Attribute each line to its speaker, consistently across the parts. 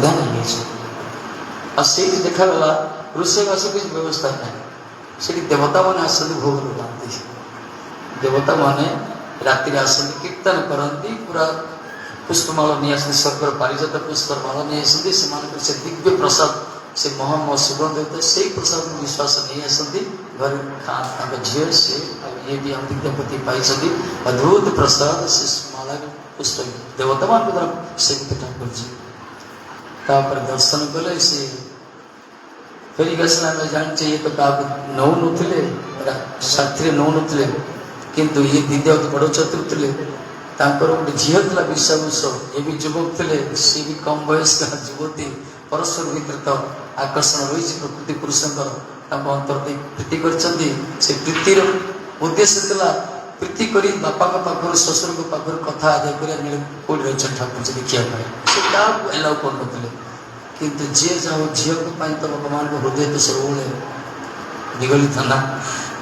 Speaker 1: ଅନ୍ତର୍ଦ୍ଧାନ ହେଇଯାଇଛି। ଆଉ ସେଇଠି ଦେଖାଗଲା ରୋଷେଇବାସ କିଛି ବ୍ୟବସ୍ଥା ନାହିଁ। ସେଠି ଦେବତାମାନେ ଆସନ୍ତି, ଭୋଗ ଲଗାନ୍ତି। ଦେବତାମାନେ ରାତିରେ ଆସନ୍ତି, କୀର୍ତ୍ତନ କରନ୍ତି, ପୁରା ପୁଷ୍ପମାଳ ନେଇ ଆସନ୍ତି, ସ୍ୱର୍ଗର ପାରିଜାତ ପୁଷ୍ପର ମାଳ ନେଇ ଆସନ୍ତି। ସେମାନଙ୍କର ସେ ଦିବ୍ୟ ପ୍ରସାଦ, ସେ ମହମ ସୁଗନ୍ଧ ହୋଇଥାଏ, ସେଇ ପ୍ରସାଦକୁ ବିଶ୍ୱାସ ନେଇ ଆସନ୍ତି, ଘରେ ଖାଆନ୍ତି। ତାଙ୍କ ଝିଅ ସେ ଆଉ ଇଏ ବି ଆମ ବିଦ୍ୟାପତି ପାଇଛନ୍ତି ଅଦ୍ଭୁତ ପ୍ରସାଦ, ସେ ମାଳା ପୁଷ୍ପ ଦେବତାମାନଙ୍କ ଦ୍ୱାରା ସେବିତ ଠାକୁରଜୀ। ତାପରେ ଦର୍ଶନ କଲେ, ସେ ଫେରିକି ଆସିଲେ। ଆମେ ଜାଣିଛେ, ଇଏ ତ କାହାକୁ ନଉନଥିଲେ, ସାଥିରେ ନଉନଥିଲେ। କିନ୍ତୁ ଇଏ ବିଦ୍ୟାପତି ବଡ଼ ଚତୁର ଥିଲେ। ତାଙ୍କର ଗୋଟେ ଝିଅ ଥିଲା ବିଶ୍ୱାବସୁ, ଏ ବି ଯୁବକ ଥିଲେ, ସିଏ ବି କମ ବୟସ୍କ ଯୁବତୀ। ପରସ୍ପର ଭିତରେ ତ ଆକର୍ଷଣ ରହିଛି ପ୍ରକୃତି ପୁରୁଷଙ୍କର। ତାଙ୍କ ଅନ୍ତର ଦେଇ ପ୍ରୀତି କରିଛନ୍ତି। ସେ ପ୍ରୀତିର ଉଦ୍ଦେଶ୍ୟ ଥିଲା ପ୍ରୀତି କରି ବାପାଙ୍କ ପାଖରୁ, ଶ୍ୱଶୁରଙ୍କ ପାଖରୁ କଥା ଆଦାୟ କରିବା, କୋଉଠି ରହିଛନ୍ତି ଠାକୁରଜୀ ଦେଖିବା ପାଇଁ। ସେ କାହାକୁ ଏଲାଉ କରୁନଥିଲେ। କିନ୍ତୁ ଯିଏ ଯାଉ, ଝିଅଙ୍କ ପାଇଁ ତ ବାପା ମାଙ୍କ ହୃଦୟ ତ ସବୁବେଳେ ବିଗଳିତ ନା।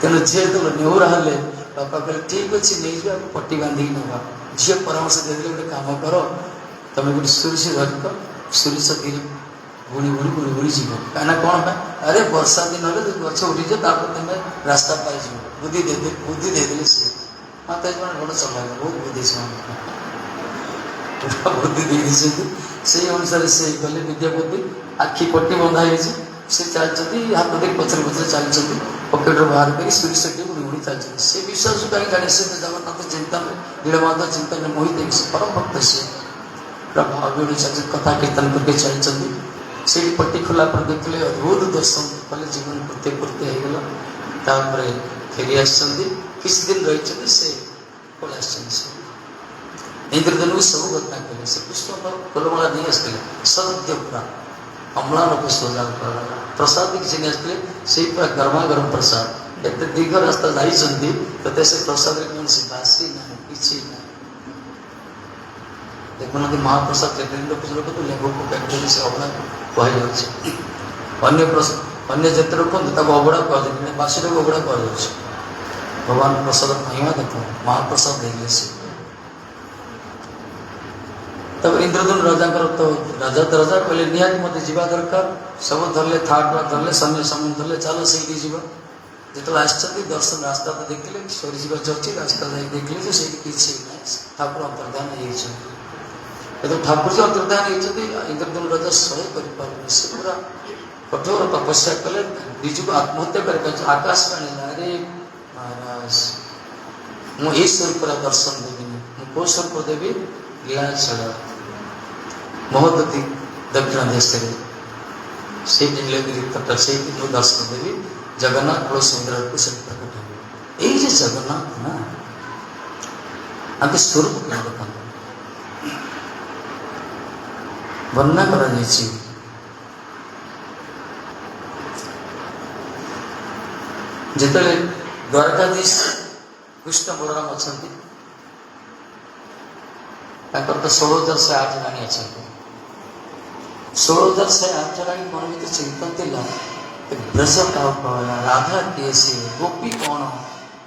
Speaker 1: ତେଣୁ ଝିଅ ଯେତେବେଳେ ନେହୁରା ହେଲେ, ବାପା କହିଲେ, ଠିକ ଅଛି, ନେଇଯିବା, ପଟି ବାନ୍ଧିକି ନେବା। ଝିଅ ପରାମର୍ଶ ଦେଇଦେଲେ, ଗୋଟେ କାମ କର, ତମେ ଗୋଟେ ସୁରିଷ ଧରିକ, ସୁରିଷ ଧୀରେ ବୁଣି ବୁଣି ବୁଣି ବୁଣି ଯିବ। କାହିଁକିନା କ'ଣ ପାଇଁ? ଆରେ ବର୍ଷା ଦିନରେ ଯଦି ଗଛ ଉଠିଯିବ, ତାପରେ ତମେ ରାସ୍ତା ପାଇଯିବ। ବୁଦ୍ଧି ଦେଇଦେଲେ, ବୁଦ୍ଧି ଦେଇଦେଲେ ସିଏ। ମାତା ମାନେ ବଡ଼ ଚଲାକ, ବହୁତ ବୁଦ୍ଧି, ସେମାନଙ୍କୁ ବୁଦ୍ଧି ଦେଇ ଦେଇଛନ୍ତି। ସେଇ ଅନୁସାରେ ସେ ଗଲେ। ବିଦ୍ୟାପତି ଆଖି ପଟି ବନ୍ଧା ହେଇଛି, ସେ ଚାଲିଛନ୍ତି, ହାତ ଦେଇ ପଛରେ ପଛରେ ଚାଲିଛନ୍ତି, ପକେଟରୁ ବାହାର କରି ସୁରିଷଟି ବୁଣି ବୁଣି ଚାଲିଛନ୍ତି। ସେ ବିଶ୍ୱାସ କାହିଁ ଜାଣେ? ସେ ତ ଜଗନ୍ନାଥ ଚିନ୍ତନ, ନୀଳମାଧବ ଚିନ୍ତନରେ ମୋହିତ ହେଇକି ସେ ପରମ ଭକ୍ତ। ସିଏ ପୁରା ଭାବ ଚାଲିଛନ୍ତି, କଥା କୀର୍ତ୍ତନ କରିକି ଚାଲିଛନ୍ତି। ସେଇଠି ପଟି ଖୋଲା ପରେ ଦେଖିଲେ, ଅଦ୍ଭୁତ ଦର୍ଶନ କଲେ, ଜୀବନ କୃତ୍ୟ କୃତ୍ୟ ହେଇଗଲା। ତାପରେ ଫେରି ଆସିଛନ୍ତି, କିଛି ଦିନ ରହିଛନ୍ତି, ସେ ପଳେଇ ଆସିଛନ୍ତି। ସେ ଇନ୍ଦ୍ରଧନୁକୁ ସବୁ ଘଟଣା କହିଲେ। ସେ ପୁଷ୍ପ ଫୁଲମାଳା ନେଇ ଆସିଥିଲେ, ସଦ୍ୟ ପୁରା ଅମ୍ଳାନ ପୁଷ୍ପ ଯାହାକୁ କୁହାଗଲା। ପ୍ରସାଦ ବି କିଛି ନେଇ ଆସିଥିଲେ, ସେଇ ପୁରା ଗରମା ଗରମ ପ୍ରସାଦ। ଏତେ ଦୀର୍ଘ ରାସ୍ତା ଯାଇଛନ୍ତି, ତତେ ସେ ପ୍ରସାଦରେ କୌଣସି ବାସି ନାହିଁ, କିଛି ନାହିଁ। ଦେଖୁନାହାନ୍ତି, ମହାପ୍ରସାଦ ଯେତେ ରଖନ୍ତୁ, ଲେମ୍ବୁ ପକାଇ ସେ ଅବଢ଼ା କୁହାଯାଉଛି। ଅନ୍ୟ ଅନ୍ୟ ଯେତେ ରଖନ୍ତୁ, ତାକୁ ଅବଢ଼ା କୁହାଯାଉଛି, ବାସିଟାକୁ ଅବଢ଼ା କୁହାଯାଉଛି। ଭଗବାନ ପ୍ରସାଦ ମହିମା ଦେଖ, ମହାପ୍ରସାଦ ଦେଇଲେ ସେ। ତାପରେ ଇନ୍ଦ୍ରଧନୁ ରାଜାଙ୍କର ତ ରାଜା ତ ରାଜା, କହିଲେ ନିହାତି ମୋତେ ଯିବା ଦରକାର। ସବୁ ଧରିଲେ, ଥାର୍ଡ ଧରିଲେ, ସୈନ୍ୟ ସମୂହ ଧରିଲେ, ଚାଲ ସେଇଠି ଯିବା। ଯେତେବେଳେ ଆସିଛନ୍ତି ଦର୍ଶନ, ରାସ୍ତା ତ ଦେଖିଲେ ସରିଯିବା ଅଛି। ରାସ୍ତା ଯାଇ ଦେଖିଲେ ଯେ ସେଇଠି କିଛି ନାହିଁ, ଠାକୁର ଅନ୍ତର୍ଧାନ ହେଇଯାଇଛନ୍ତି। ଯେତେବେଳେ ଠାକୁର ଯେ ଅନ୍ତର୍ଧାନ ହେଇଛନ୍ତି, ଇନ୍ଦ୍ରଧନୁ ରାଜା ସହ୍ୟ କରିପାରିଲେନି। ସେ ପୁରା କଠୋର ତପସ୍ୟା କଲେ, ନିଜକୁ ଆତ୍ମହତ୍ୟା କରି ଆକାଶବାଣୀ, ଆରେ ମହାରାଜ, ମୁଁ ଏଇ ସ୍ୱରୂପର ଦର୍ଶନ ଦେବିନି। ମୁଁ କୋଉ ସ୍ୱରୂପ ଦେବି? ନୀଳାଚଳ ମହୋଦଧି ଦକ୍ଷିଣ ଦେଶରେ, ସେଇଠି ନୀଳଗିରି ତଟ, ସେଇଠି ମୁଁ ଦର୍ଶନ ଦେବି। ଜଗନ୍ନାଥ ବଳ ସମୁଦ୍ରକୁ ସେଠି ପ୍ରକଟ ହେବେ। ଏଇ ଯେ ଜଗନ୍ନାଥ ନା, ତାଙ୍କ ସ୍ୱରୂପ କେମିତି ଦେଖନ୍ତୁ, ବର୍ଣ୍ଣନା କରାଯାଇଛି। ଯେତେବେଳେ ଦ୍ୱାରକାଧୀଶ କୃଷ୍ଣ ବଳରାମ ଅଛନ୍ତି, ତାଙ୍କର ତ 16,108 ରାଣୀ ଅଛନ୍ତି। 16,108 ରାଣୀ ମନ ଭିତରେ ଚିନ୍ତନ ଥିଲା, ବ୍ରଜ କାହାକୁ କୁହାଗଲା, ରାଧା କିଏ ସିଏ, ଗୋପୀ କ'ଣ?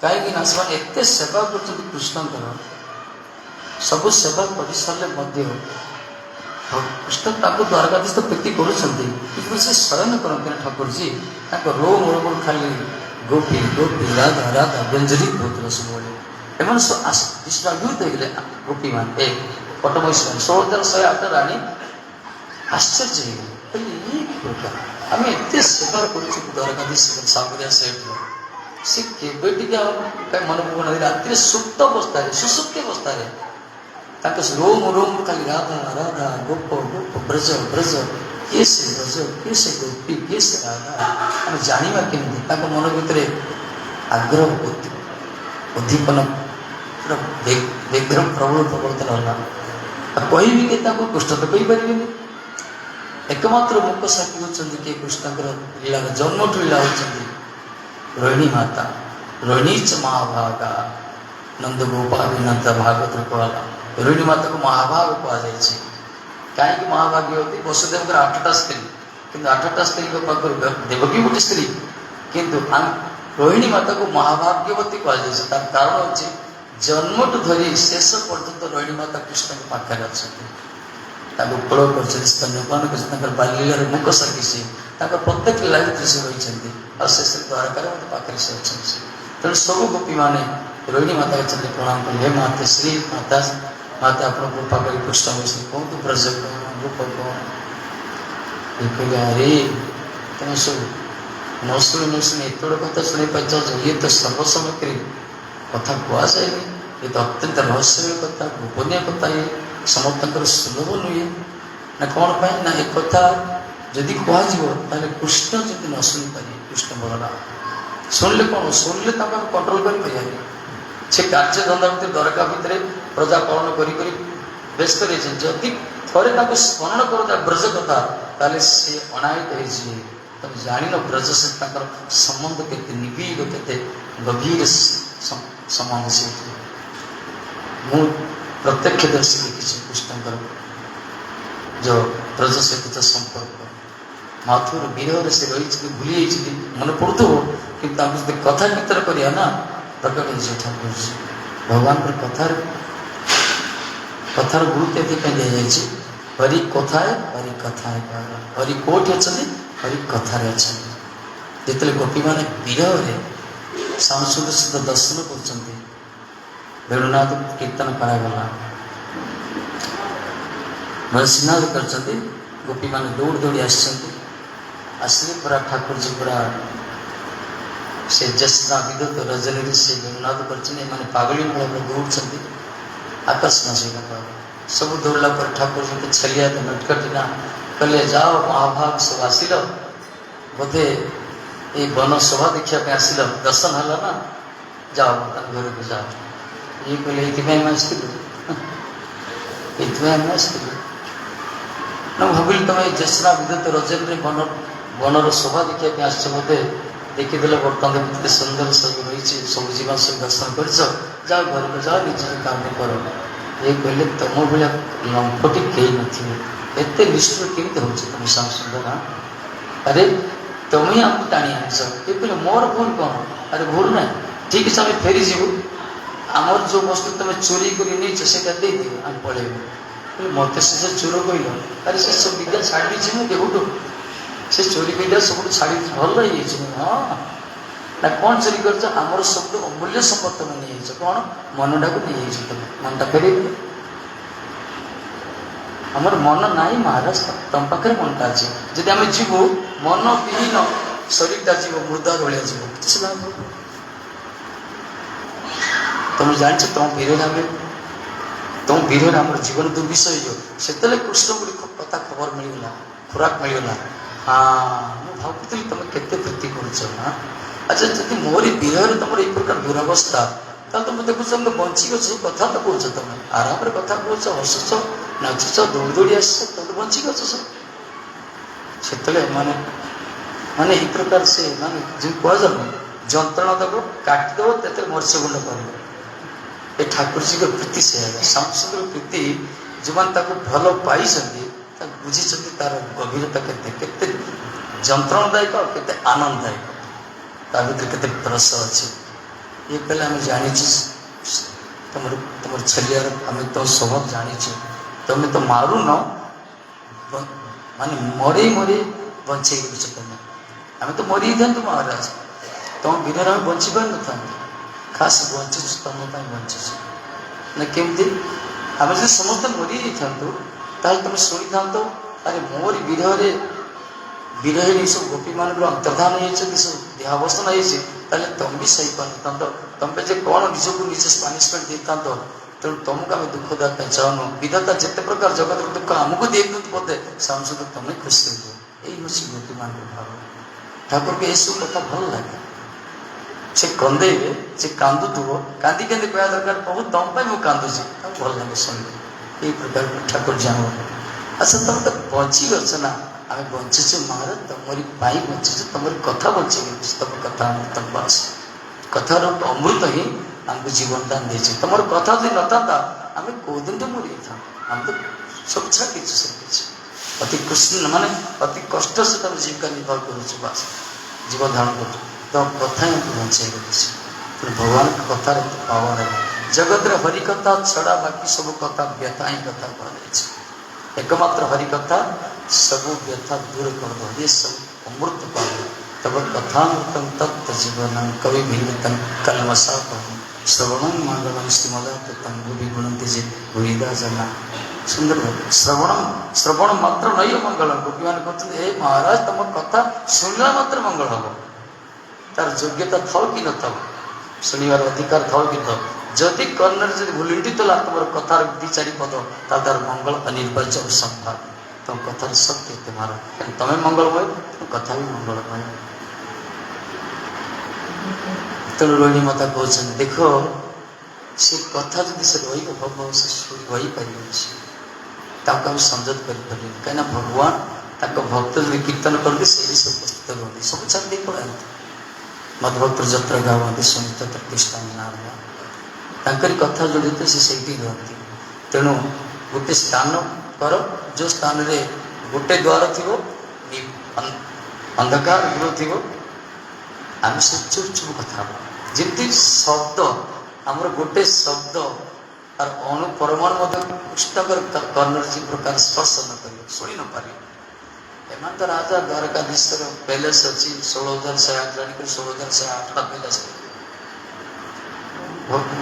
Speaker 1: କାହିଁକି ନା ସେମାନେ ଏତେ ସେବା କରୁଛନ୍ତି କୃଷ୍ଣଙ୍କର। ସବୁ ସେବା କରିସାରିଲେ ମଧ୍ୟ କୃଷ୍ଣ ତାଙ୍କୁ ଦ୍ୱାରକାଧୀଶ ତ ପ୍ରୀତି କରୁଛନ୍ତି, କିନ୍ତୁ ସେ ଶୟନ କରନ୍ତି ନା ଠାକୁରଜୀ। ତାଙ୍କ ରୋମ ରୋମରୁ ଖାଲି ଗୋପୀ ଗୋପୀ, ରାଧା ରାଧା ବ୍ୟଞ୍ଜରିତ ହେଉଥିଲା ସବୁବେଳେ। ଏମାନେ ସବୁ ବିସ୍ମୟାଭିଭୂତ ହେଇଗଲେ ଗୋପୀମାନେ, ଏ ପଟ୍ଟମହିଷୀମାନେ। 16,108 ରାଣୀ ଆଶ୍ଚର୍ଯ୍ୟ ହେଇଗଲେ। କହିଲେ, ଇଏ କି ପ୍ରକାର? ଆମେ ଏତେ ସେବା କରୁଛୁ ଦ୍ୱାରକାଧୀଶ ସାବରିଆ ସେଠର, ସେ କେବେ ଟିକେ ଆମ କାହିଁ ମନେ ପକାଉନାହାନ୍ତି। ରାତିରେ ସୁପ୍ତ ଅବସ୍ଥାରେ, ସୁଷୁପ୍ତି ଅବସ୍ଥାରେ ତାଙ୍କ ରୋମ ରୋମ ଖାଲି ରାଧା ରାଧା, ଗୋପ ଗୋପ, ବ୍ରଜ ବ୍ରଜ। କିଏ ସେ ବ୍ରଜ, କିଏ ସେ ଗୋପୀ, କିଏ ସେ ରାଧା, ଆମେ ଜାଣିବା କେମିତି? ତାଙ୍କ ମନ ଭିତରେ ଆଗ୍ରହ, ଉଦ୍ଦୀପନ ପୁରା ବ୍ୟଗ୍ର ପ୍ରବଳ ପ୍ରବଳତର ହେଲା। ଆଉ କହିବି କି ତାଙ୍କୁ? କୃଷ୍ଣ ତ କହିପାରିବେନି। ଏକମାତ୍ର ମୁକ ସାକ୍ଷୀ ହେଉଛନ୍ତି କିଏ? କୃଷ୍ଣଙ୍କର ଲୀଳାର ଜନ୍ମଠୁ ଲୀଳା ହେଉଛନ୍ତି ରୋହିଣୀ ମାତା। ରୋହିଣୀ ଚ ମହାଭାଗା ନନ୍ଦ ଗୋପାବିନନ୍ଦ, ଭାଗବତରେ କୁହାଗଲା ରୋହିଣୀ ମାତାକୁ ମହାଭାଗ କୁହାଯାଇଛି। କାହିଁକି ମହାଭାଗ୍ୟବତୀ? ବସୁଦେବଙ୍କର 8ଟା ସ୍ତ୍ରୀ, କିନ୍ତୁ 8ଟା ସ୍ତ୍ରୀଙ୍କ ପାଖରୁ ଦେବକୀ ଗୋଟେ ସ୍ତ୍ରୀ, କିନ୍ତୁ ରୋହିଣୀ ମାତାକୁ ମହାଭାଗ୍ୟବତୀ କୁହାଯାଇଛି। ତାର କାରଣ ହେଉଛି ଜନ୍ମଠୁ ଧରି ଶେଷ ପର୍ଯ୍ୟନ୍ତ ରୋହିଣୀ ମାତା କୃଷ୍ଣଙ୍କ ପାଖରେ ଅଛନ୍ତି। ତାଙ୍କୁ କୋଳ କରିଛନ୍ତି, ସ୍ତନ୍ୟପାନ କରିଛନ୍ତି। ତାଙ୍କର ବାଲ୍ୟଲୀଳାର ମୁକ ସାକ୍ଷୀ ସିଏ। ତାଙ୍କ ପ୍ରତ୍ୟେକ ଲୀଳା ଭିତରେ ସେ ରହିଛନ୍ତି। ଆଉ ଶେଷରେ ଦ୍ୱାରକାରେ ମଧ୍ୟ ପାଖରେ ସେ ଅଛନ୍ତି। ତେଣୁ ସବୁ ଗୋପୀମାନେ ରୋହିଣୀ ମାତା ଅଛନ୍ତି, ପ୍ରଣାମ କଲେ, ହେ ମାତା, ଶ୍ରୀ ମାତା, ମାତା, ଆପଣ କୃପା କରି କୃଷ୍ଣ ବିଷୟରେ କୁହନ୍ତୁ, ବ୍ରଜ କଣ, ରୂପ କଣ? ଇଏ କହିଲେ, ଆରେ ତମେ ସବୁ ନ ଶୁଣି ନ ଶୁଣି ଏତେ ବଡ଼ କଥା ଶୁଣି ପାଇଛ। ଇଏ ତ ସର୍ବସମ୍ମୁଖରେ କଥା କୁହାଯାଏନି। ଏ ତ ଅତ୍ୟନ୍ତ ରହସ୍ୟମୟ କଥା, ଗୋପନୀୟ କଥା। ଇଏ ସମସ୍ତଙ୍କର ସୁଲଭ ନୁହେଁ। ନା କ'ଣ ପାଇଁ ନା ଏ କଥା ଯଦି କୁହାଯିବ, ତାହେଲେ କୃଷ୍ଣ ଯଦି ନ ଶୁଣିପାରିବେ, କୃଷ୍ଣ ବଳରାମ ଶୁଣିଲେ କ'ଣ, ଶୁଣିଲେ ତାଙ୍କୁ ଆମେ କଣ୍ଟ୍ରୋଲ କରିପାରିବାନି। ସେ କାର୍ଯ୍ୟ ଧନ୍ଦା ଭିତରେ, ଦ୍ୱାରକା ଭିତରେ ପ୍ରଜା ପାଳନ କରି କରି ବ୍ୟସ୍ତ ରହିଛନ୍ତି। ଯଦି ଥରେ ତାଙ୍କୁ ସ୍ମରଣ କରନ୍ତା ବ୍ରଜ କଥା, ତାହେଲେ ସେ ଅଣାୟତ ହେଇଯିବେ। ତମେ ଜାଣିନ ବ୍ରଜ ସହିତ ତାଙ୍କର ସମ୍ବନ୍ଧ କେତେ ନିବିଡ଼, କେତେ ଗଭୀର ସମ୍ବନ୍ଧ ସେଇଠି। ମୁଁ ପ୍ରତ୍ୟକ୍ଷଦର୍ଶୀ ଦେଖିଛି କୃଷ୍ଣଙ୍କର ଯୋଉ ବ୍ରଜ ସହିତ ସମ୍ପର୍କ। ମାଥୁର ବିରହରେ ସେ ରହିଛନ୍ତି, ଭୁଲି ଯାଇଛନ୍ତି, ମନେ ପଡୁଥିବ, କିନ୍ତୁ ତାଙ୍କୁ ଯଦି କଥା ଭିତରେ କରିବା ନା, ପ୍ରକଟ ହେଇଯିବ ଠାକୁରଜୀ। ଭଗବାନଙ୍କର କଥାର ଗୁରୁତ୍ୱ ଏଥିପାଇଁ ଦିଆଯାଇଛି। ହରି କୋଥାୟ ହରି କଥାୟ। ହରି କୋଉଠି ଅଛନ୍ତି? ହରି କଥାରେ ଅଛନ୍ତି। ଯେତେବେଳେ ଗୋପୀମାନେ ବିରହରେ ଶ୍ୟାମସୁନ୍ଦର ସହିତ ଦର୍ଶନ କରୁଛନ୍ତି, ବେଣୁନାଦ କୀର୍ତ୍ତନ କରାଗଲା, ବଂଶୀନାଦ କରିଛନ୍ତି, ଗୋପୀମାନେ ଦୌଡ଼ି ଦୌଡ଼ି ଆସିଛନ୍ତି। ଆସିଲେ ପୁରା ଠାକୁରଜୀ ପୁରା ସେ ଜ୍ୟୋତ୍ସ୍ନା ବିଦ୍ୟୁତ ରଜନୀରେ ସେ ବେଣୁନାଦ କରିଛନ୍ତି। ଏମାନେ ପାଗଳୀ ଭଳିଆ ପୁରା ଦୌଡ଼ୁଛନ୍ତି। ଆକର୍ଷଣ ସେଇଟା ସବୁ। ଦୌଡ଼ିଲା ପରେ ଠାକୁରଜୀଙ୍କୁ ଛଲିଆ ତ ନଟକଟି ନା କହିଲେ, ଯାଅ ମହାଭାଗ, ସବୁ ଆସିଲ ବୋଧେ ଏଇ ବନ ଶୋଭା ଦେଖିବା ପାଇଁ ଆସିଲ, ଦର୍ଶନ ହେଲା ନା, ଯାଅ ବର୍ତ୍ତମାନ ଘରକୁ ଯାଅ। ଇଏ କହିଲେ, ଏଇଥିପାଇଁ ଆମେ ଆସିଥିଲୁ? ଏଇଥିପାଇଁ ଆମେ ଆସିଥିଲୁ ନା? ମୁଁ ଭାବିଲି ତମେ ଜ୍ୟୋତ୍ସ୍ନା ବିଦ୍ୟୁତ ରଜନୀରେ ବନର ଶୋଭା ଦେଖିବା ପାଇଁ ଆସିଛ ବୋଧେ। ଦେଖିଦେଲେ ବର୍ତ୍ତମାନ କେତେ ସୁନ୍ଦର ସବୁ ରହିଛି, ସବୁ ଜୀବନ ସବୁ ଦର୍ଶନ କରିଛ, ଯାଅ ଘରକୁ ଯାଅ, ନିଜ କାମ କର। ଇଏ କହିଲେ, ତମ ଭଳିଆ ଲମ୍ପଟି କେହି ନଥିବେ। ଏତେ ନିଷ୍ଠୁର କେମିତି ହଉଛି ତମେ ଶ୍ୟାମ ସୁନ୍ଦର? ଆରେ ତମେ ହିଁ ଆମକୁ ଟାଣି ଆଣିଛ। ଇଏ କହିଲେ, ମୋର ଭୁଲ କ'ଣ? ଆରେ ଭୁଲ ନାହିଁ, ଠିକ ଅଛି, ଆମେ ଫେରିଯିବୁ। ଆମର ଯୋଉ ବସ୍ତୁ ତମେ ଚୋରି କରି ନେଇଛ, ସେଇଟା ଦେଇଦିଅ, ଆମେ ପଳେଇବୁ। ମତେ ସେ ଚୋର କହିଲ? ଆରେ ସେ ସବୁ ବିଦ୍ୟା ଛାଡ଼ି ଦେଇଛି ମୁଁ କେବେଠୁ। ସେ ଚୋରି ବିଦ୍ୟା ସବୁଠୁ ଛାଡ଼ି ଭଲ ହେଇଯାଇଛି ମୁଁ। ହଁ ନା, କ'ଣ ଚୋରି କରିଛ? ଆମର ସବୁଠୁ ଅମୂଲ୍ୟ ସମ୍ପଦ ତମେ ନେଇଯାଇଛ। କ'ଣ? ମନଟାକୁ ନେଇଯାଇଛ ତମେ। ମନଟା ଫେରେଇ ଦିଅ। ଆମର ମନ ନାହିଁ ମହାରାଜ, ତମ ପାଖରେ ମନଟା ଅଛି। ଯଦି ଆମେ ଯିବୁ, ମନ ବିହୀନ ଶରୀରଟା ଯିବ, ମୁର୍ଦାର ଭଳିଆ ଯିବ, କିଛି ଲାଭ ହବ? ତମେ ଜାଣିଛ, ତମ ବିରହରେ ଆମେ, ତମ ବିରହରେ ଆମର ଜୀବନ ଦୁର୍ବିଷହ ହେଇଯିବ। ସେତେବେଳେ କୃଷ୍ଣଙ୍କୁ କଥା ଖବର ମିଳିଗଲା, ଖୋରାକ ମିଳିଗଲା। ହଁ, ମୁଁ ଭାବୁଥିଲି ତମେ କେତେ ପ୍ରୀତି କରୁଛ ନା। ଆଚ୍ଛା, ଯଦି ମୋରି ବିରହରେ ତମର ଏଇ ପ୍ରକାର ଦୁରବସ୍ଥା, ତାହେଲେ ତମେ ଦେଖୁଛ ତମେ ବଞ୍ଚିକି ଅଛ, କଥା ତ କହୁଛ, ତମେ ଆରାମରେ କଥା କହୁଛ, ହସୁଛ, ନାଚୁଛ, ଦୌଡ଼ି ଦୌଡ଼ି ଆସିଛ, ତମେ ବଞ୍ଚିକି ଅଛ ସବୁ। ସେତେବେଳେ ମାନେ ମାନେ ଏଇ ପ୍ରକାର ସେ ମାନେ ଯେମିତି କୁହାଯାଉନି, ଯନ୍ତ୍ରଣା ଦେବ, କାଟିଦେବ, ତେତେ ମରିଚ ଗୁଣ୍ଡ କରିବ। ଏ ଠାକୁରଜୀଙ୍କ ପ୍ରୀତି ସେ ଶ୍ୟାମସୁନ୍ଦର ପ୍ରୀତି। ଯେଉଁମାନେ ତାକୁ ଭଲ ପାଇଛନ୍ତି, ତାକୁ ବୁଝିଛନ୍ତି ତାର ଗଭୀରତା କେତେ, କେତେ ଯନ୍ତ୍ରଣାଦାୟକ ଆଉ କେତେ ଆନନ୍ଦଦାୟକ, ତା ଭିତରେ କେତେ ରସ ଅଛି। ଇଏ କହିଲେ, ଆମେ ଜାଣିଛୁ ତମର ଛଲିଆର, ଆମେ ତମ ସ୍ୱଭାବ ଜାଣିଛୁ। ତମେ ତ ମାରୁନ, ମାନେ ମରେଇ ମରେଇ ବଞ୍ଚେଇ ରଖୁଛ ତମେ। ଆମେ ତ ମରିଯାଇଥାନ୍ତୁ ମହାରାଜ, ତମ ବିନରେ ଆମେ ବଞ୍ଚି ପାରିନଥାନ୍ତୁ। ଖାସ ବଞ୍ଚିଛୁ, ତମ ପାଇଁ ବଞ୍ଚିଛୁ। ନା କେମିତି? ଆମେ ଯଦି ସମସ୍ତେ ମରିଯାଇଥାନ୍ତୁ, ତାହେଲେ ତମେ ଶୁଣିଥାନ୍ତ, ଆରେ ମୋରି ବିରହରେ ବିରହିଣୀ ସବୁ ଗୋପୀମାନଙ୍କର ଅନ୍ତର୍ଧାନ ହେଇଛନ୍ତି, ସବୁ ଦେହାବସାନ ହେଇଛି, ତାହେଲେ ତମେ ବି ସହିପାରିନଥାନ୍ତ। ତମେ ଯେ କ'ଣ ନିଜକୁ ନିଜେ ପାନିସମେଣ୍ଟ ଦେଇଥାନ୍ତ। ତେଣୁ ତମକୁ ଆମେ ଦୁଃଖ ଦେବା ପାଇଁ ଚାହୁଁନୁ। ବିଧାତା ଯେତେ ପ୍ରକାର ଜଗତର ଦୁଃଖ ଆମକୁ ଦେଇଦିଅନ୍ତୁ ବୋଧେ, ସାମସୁଦ ତମେ ଖୁସି ହେଇଯିବ। ଏଇ ହେଉଛି ଗୋପୀମାନଙ୍କର ଭାବ। ଠାକୁରକୁ ଏସବୁ କଥା ଭଲ ଲାଗେ। ସେ କନ୍ଦେଇବେ, ସେ କାନ୍ଦୁଥିବ, କାନ୍ଦି କାନ୍ଦି କହିବା ଦରକାର, ପ୍ରଭୁ ତମ ପାଇଁ ମୁଁ କାନ୍ଦୁଛି। ତାକୁ ଭଲ ଲାଗେ ଶୁଣିବେ। ଏଇ ପ୍ରକାର ଠାକୁର ଜାଣ। ଆଚ୍ଛା, ତମେ ତ ବଞ୍ଚି ଅଛ ନା? ଆମେ ବଞ୍ଚିଛୁ ମହାରାଜ, ତମରି ପାଇଁ ବଞ୍ଚିଛୁ, ତମରି କଥା ବଞ୍ଚେଇ, ତମ କଥା ଅମୃତ, ବାସ କଥାର ଅମୃତ ହିଁ ଆମକୁ ଜୀବନ ଦାନ ଦେଇଛି। ତମର କଥା ଯଦି ନଥାନ୍ତା, ଆମେ କୋଉ ଦିନଠୁ ମରିଯାଇଥାନ୍ତୁ। ଆମେ ତ ସବୁ ଛାଡ଼ିଛୁ ସବୁ କିଛି। ଅତି କୃଷ୍ଣ ମାନେ ଅତି କଷ୍ଟ ସହିତ ଆମେ ଜୀବିକା ନିର୍ବାହ କରୁଛୁ, ବାସ ଜୀବନ ଧାରଣ କରୁଛୁ। ତମ କଥା ହିଁ ଆମକୁ ବଞ୍ଚେଇ ରଖିଛି। ତେଣୁ ଭଗବାନଙ୍କ କଥାରେ ଏତେ ପାୱାର ହେଲା। ଜଗତରେ ହରି କଥା ଛଡ଼ା ବାକି ସବୁ କଥା ବ୍ୟଥା ହିଁ କଥା କୁହାଯାଇଛି। ଏକମାତ୍ର ହରି କଥା ସବୁ ବ୍ୟଥା ଦୂର କରିଦେବ। ଇଏ ସବୁ ଅମୃତ ପାଗ। ତବ କଥାମୃତଂ ତପ୍ତ ଜୀବନଂ କବି ଭିନ୍ନତଂ କଲମସାପହಂ ଶ୍ରବଣଂ ମଙ୍ଗଳଂ ଶ୍ରୀମଦାତତଂ ଭୁବି ଗୁଣନ୍ତି ଯେ ଭୁରିଦା ଜନା। ସୁନ୍ଦର ଶ୍ରବଣ, ଶ୍ରବଣ ମାତ୍ର ନୈବ ମଙ୍ଗଳ। ଗୋପୀମାନେ କହୁଛନ୍ତି, ଏ ମହାରାଜ, ତମ କଥା ଶୁଣିଲା ମାତ୍ର ମଙ୍ଗଳ ହବ। ତାର ଯୋଗ୍ୟତା ଥାଉ କି ନଥାଉ, ଶୁଣିବାର ଅଧିକାର ଥାଉ କି ନଥାଉ, ଯଦି କର୍ଣ୍ଣରେ ଯଦି ଭୁଲୁଣ୍ଠିତ ହେଲା ତୁମର କଥାର ଦି ଚାରି ପଦ, ତା ଦ୍ୱାରା ମଙ୍ଗଳ ଅନିବାର୍ଯ୍ୟ ସମ୍ଭବ। ତମ କଥାର ଶକ୍ତି ଏତେ ମାର, ତମେ ମଙ୍ଗଳମୟ, ତମ କଥା ବି ମଙ୍ଗଳମୟ। ତେଣୁ ରୋହିଣୀ ମାତା କହୁଛନ୍ତି, ଦେଖ, ସେ କଥା ଯଦି ସେ ରହିବ ହବ, ସେ ରହିପାରିବନି, ସେ ତାକୁ ଆମେ ସଂଯତ କରିପାରିବେନି। କାହିଁକିନା ଭଗବାନ ତାଙ୍କ ଭକ୍ତ ଯଦି କୀର୍ତ୍ତନ କରନ୍ତି, ସେ ବି ସେ ଉପସ୍ଥିତ ରୁହନ୍ତି, ସବୁ ଛାଡ଼ି ଦେଇ ପଳାନ୍ତି। ମଦଭକ୍ତ ଯତ୍ର ଗାବନ୍ତି ଶୁଣି ତତ୍ର ତିଷ୍ଠାମି ନାରଦ। ତାଙ୍କରି କଥା ଯୋଡ଼ିତ, ସେ ସେଇଠି ରୁହନ୍ତି। ତେଣୁ ଗୋଟେ ସ୍ଥାନ କର, ଯେଉଁ ସ୍ଥାନରେ ଗୋଟେ ଦ୍ୱାର ଥିବ, ଅନ୍ଧକାର ଗୃହ ଥିବ, ଆମେ ସେ ଚୁପ୍ ଚୁପ୍ କଥା ହବା, ଯେମିତି ଶବ୍ଦ ଆମର ଗୋଟେ ଶବ୍ଦ ତାର ଅଣୁ ପରମାଣୁ ମଧ୍ୟ କୃଷ୍ଣଙ୍କର କର୍ଣ୍ଣରେ ଯେ ପ୍ରକାର ସ୍ପର୍ଶ ନ କରିବ, ଶୁଣି ନ ପାରିବ। ଏମାନେ ତ ରାଜା, ଦ୍ୱାରକାଧୀଶର ପ୍ୟାଲେସ୍ ଅଛି, 16,108 ରାଣୀଙ୍କର 16,108ଟା ପ୍ୟାଲେସ୍,